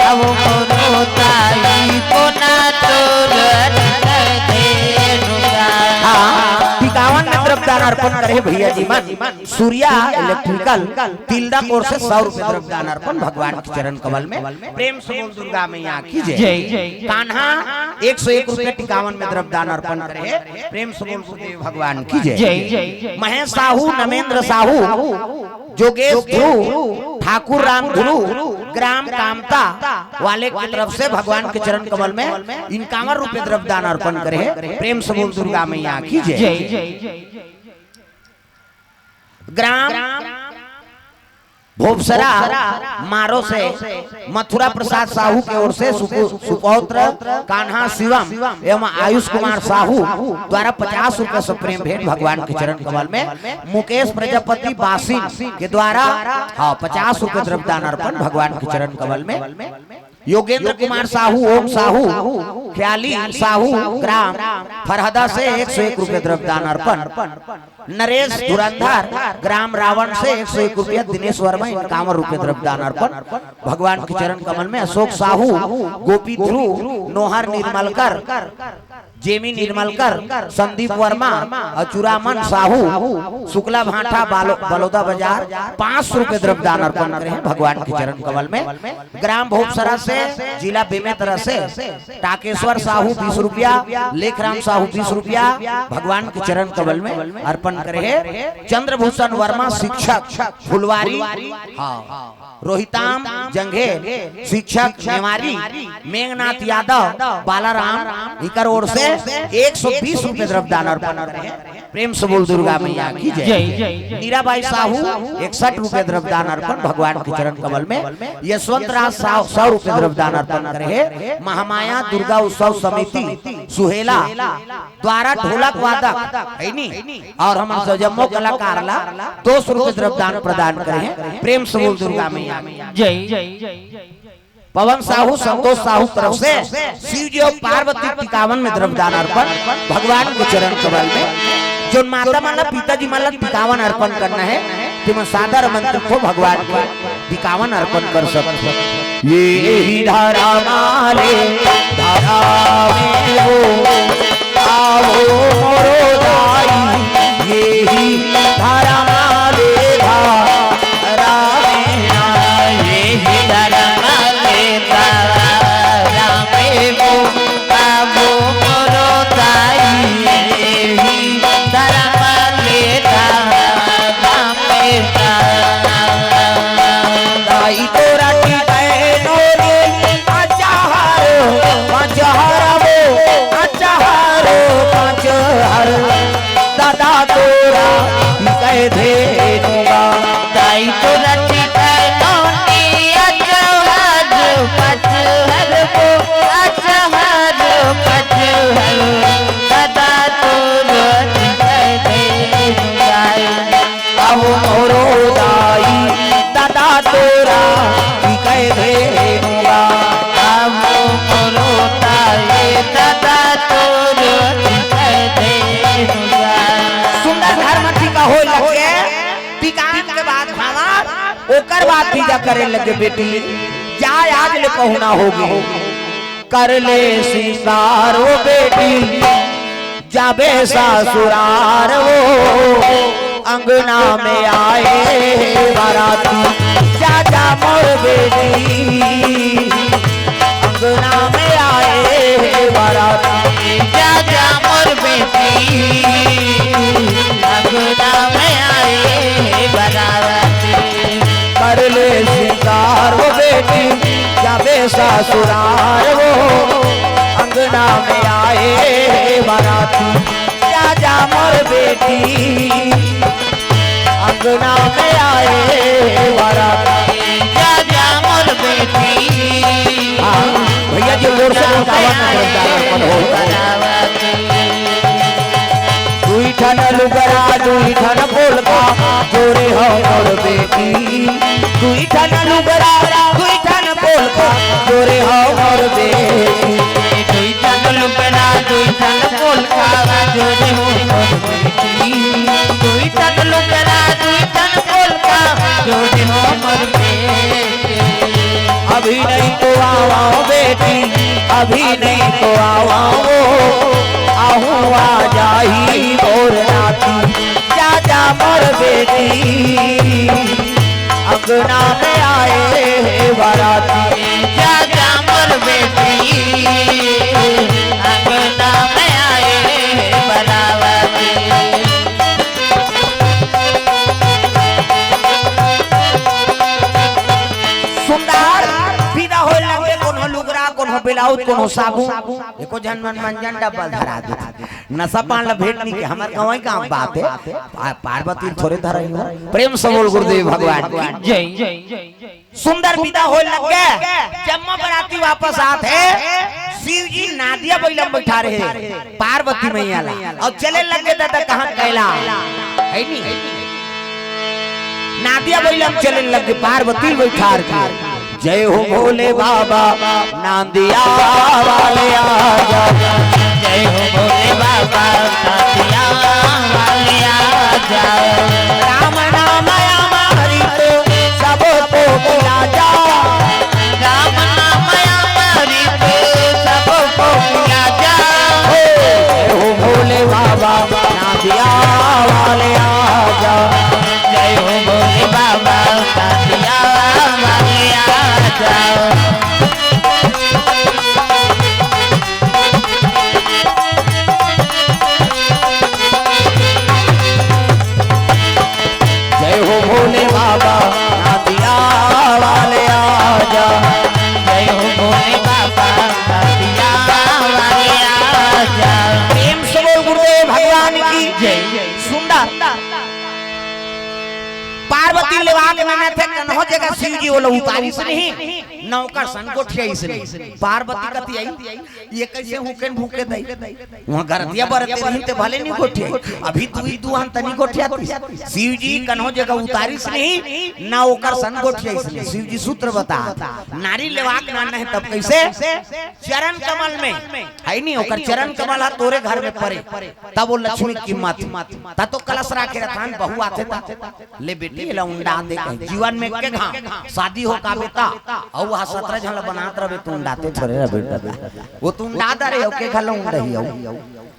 अब मोरो ताई कोन तोर टीके धेनुगा। हाँ, टिकावन में द्रव्यदान अर्पण करे भैया जी मन। सूर्या इलेक्ट्रिकल तिल्दा कोर से सौ रुपए द्रव्यदान अर्पण भगवान के चरण कमल में। प्रेम से बोल दुर्गा मैया की जय। जय। कान्हा एक सौ एक रुपए टिकावन में द्रव्यदान अर्पण करे। प्रेम से बोल गुरुदेव भगवान की जय। जय। महेश साहू, नमेंद्र साहू, जोगेश ध्रुव, ठाकुर राम ध्रुव, ग्राम कामता वाले की तरफ से भगवान के चरण कमल में इक्यावन रुपए द्रव्यदान अर्पण करे हे। प्रेम से बोल दुर्गा मैया की जय। जय। ग्राम भोपसरा मारो से मथुरा प्रसाद साहू के ओर से सुपु-, सुपौत्र कान्हा शिवम एवं आयुष कुमार साहू द्वारा पचास रुपए से प्रेम भेंट भगवान के चरण कमल में। मुकेश प्रजापति बासिन के द्वारा, हाँ, पचास रुपए द्रव्यदान अर्पण भगवान के चरण कमल में। योगेंद्र कुमार साहू, ओम साहू, ख्याली साहू, ग्राम फरहदा से एक सौ एक रुपए द्रव्यदान अर्पण। नरेश धुरंधर, ग्राम रावण से एक सौ एक रुपया, दिनेश वर्मा इक्यावन रुपया द्रव्यदान अर्पण भगवान के चरण कमल में। अशोक साहू, गोपी ध्रुव, नोहर निर्मलकर, जेमी निर्मलकर, संदीप वर्मा, अचुरामन साहू, शुक्ला भाठा, बालो-, बलौदा बाजार, पाँच सौ रुपये द्रव्यदान अर्पण करे हैं भगवान के चरण कमल में। ग्राम भोपसरा से, जिला बेमेतरा से टाकेश्वर साहू बीस रुपया, लेखराम साहू बीस रुपया भगवान के चरण कमल में अर्पण करे हैं। चंद्रभूषण वर्मा शिक्षक फुलवारी, हाँ, रोहिताम जंघे शिक्षक नेवारी, मेघनाथ यादव बालाराम, इकर ओर से एक सौ बीस रुपये द्रव्यदान अर्पण करे हैं। प्रेम से बोल दुर्गा मैया की जय। जय, जय, जय। मीराबाई साहू इकसठ रुपये द्रव्यदान अर्पण भगवान के चरण कमल में। यशवंत राज साहू सौ रुपये द्रव्यदान अर्पण करे हैं। महामाया दुर्गा उत्सव समिति सुहेला द्वारा ढोलक वादक है नी, और हमन सब जम्मो कलाकार ला दो सौ रुपये द्रव्यदान प्रदान करे हैं। प्रेम से बोल दुर्गा मैया। जय। पवन साहू, संतोष साहू तरफ से शिव जी और पार्वती टिकावन में द्रव्यदान अर्पण भगवान के चरण कमल में। जोन माता मन ला, पिताजी मन ला टिकावन अर्पण करना है, तेमन सादर आमंत्रित हो भगवान के टिकावन अर्पण कर सकत हो। ये ही धरा माले धरा में हो, आवो मोरो दाई, ये ही धरा माले धरा में ना, ये ही धरा माले धरा में हो, आवो मोरो दाई, ये ही धरा माले धरा में ना। दाई तोरा टिकाए नोरे, अचाहारो मजहरबो, बाराती जा करे लगे बेटी, जा आज ले पहुना होगे। कर ले सिंगार वो बेटी, जाबे ससुरार वो, अंगना में आए बाराती। जा जा मोर बेटी, अंगना में आए बाराती। जा जा मोर बेटी, अंगना में आए बाराती। कर ले सिंगार वो बेटी, जाबे ससुरार वो, अंगना में आए बाराती। जा जा मोर बेटी, अंगना में आए बाराती। जा जा मोर बेटी। हाँ, भैया जी, जोर से बोल, गावा ना, जोरदार अर्पण हो। दुई ठन लुगरा, दुई ठन पोलका, जोरे हो मोर बेटी। दुई ठन लुगरा, दुई ठन पोलका, जोरे हो मोर बेटी। दुई ठन लुगरा, दुई ठन पोलका, जोरे हो मोर बेटी। दुई ठन लुगरा, दुई ठन पोलका, जोरे हो मोर बेटी। अभी नहीं तो आवा बेटी, अभी नहीं तो आवा वो, आहू आ जाही मोर नाती। जा जा मोर बेटी, अंगना में आए बाराती। जा जा मोर बेटी, अंगना में आए बाराती। सुंदर विदा होए लगे, कोनो लुगरा, कोनो ब्लाउज, कोनो साबुन, एको झन मन मंजन डब्बा धरा दे। नशा पान ला भेंट नहीं के, हमर गंवई गांव बात हे। पा-, पार्वती थोरे धरई हो। प्रेम से बोल गुरुदेव भगवान की। जय। सुंदर विदा होए लगे, जम्मो बराती वापस आत हे, शिव जी नादिया बइला म बइठा रहे पार्वती मैया ला, अउ चले लगे दादा कहाँ कैला, हे नी? नादिया बइला म चले लगे पार्वती बइठार के। जय हो भोले बाबा नांदिया वाले आजा। जय हो भोले बाबा नांदिया वाले आजा। राम नाम अमृत सबको पिला जा। राम नाम अमृत सबको पिला जा। हो, जय हो भोले बाबा नांदिया वाले आजा। जय हो भोले बाबा नांदिया वाले आजा। जय हो भोले बाबा नांदिया वाले आजा। जय हो भोले बाबा नांदिया वाले आजा। प्रेम से बोल गुरुदेव भगवान की जय। सुंदर पार्वती लेवा के ननद हे, कन्हो जगह शिव जी ओला उतारिस नहीं, न ओकर सन गोठियाइस नहीं। पार्वती कति आई, ये कैसे हुकेन भूके दई? वहाँ गरतिया बरते रही ते भले नहीं गोठियाई, अभी तू ही तू हम तनी गोठियाती। शिव जी कन्हो जगह उतारिस नहीं, न ओकर सन गोठियाइस नहीं। शिव जी सूत्र बता, नारी लेवा के ननद हे तब कैसे? चरण कमल में, हे नहीं, ओकर चरण कमल ह तोरे घर में परे, तब वो लक्ष्मी की कीमत। त तो कलश राखे रथन, बहू आथे त, ले बेटी, एला उंडा दे कहीं। जीवन में के घाम, शादी हो का बेटा, अउ वह सतरा झन ला बनात रहे, तू उंडाते थोरे रहे बेटा। वो तू उंडा दे रहे हो, के घर ला उंडही हो।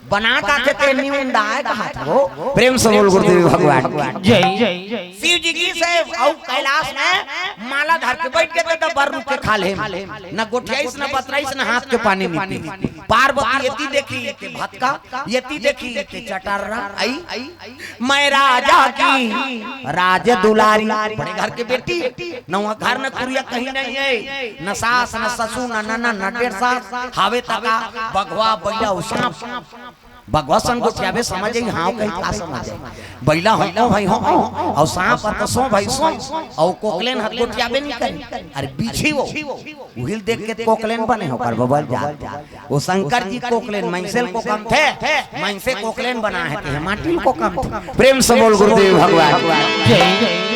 बनात आथे ते नी उंडाए कहा था वो। प्रेम से बोल गुरुदेव भगवान की। जय। शिव जी की से अउ कैलाश में माला धर के बैठ के त बर रुख के खा ले। न गोठियाइस, न बतराइस, न हाथ के पानी नहीं पी। पार्वती एती देखी के भतका, एती देखी के चटर्रा, आई, मैं राजा की राज दुलारी, बड़े घर के बेटी, न वहाँ घर न कुरिया कहीं नहीं है, न सास, न ससुर, न ननद, न डेढ़ सास, हावे तका, बघवा, बइला, अउ सांप। बघवा सन गोठियाबे समझ आई, हाँ, कहीं का समझ आई। बइला हो, ओ भाई हो, ओ, अउ सांप ह त सो भाई सो, अउ कोकलेन ह गोठियाबे नहीं करे। अरे बीछी वो, उहिल देख के कोकलेन बने हो कर बबल जा। वो शंकर जी कोकलेन, मइसेल कोकम थे, मइसे कोकलेन बना है, ते माटिल कोकम थे। प्रेम से बोल गुरुदेव भगवान। जय।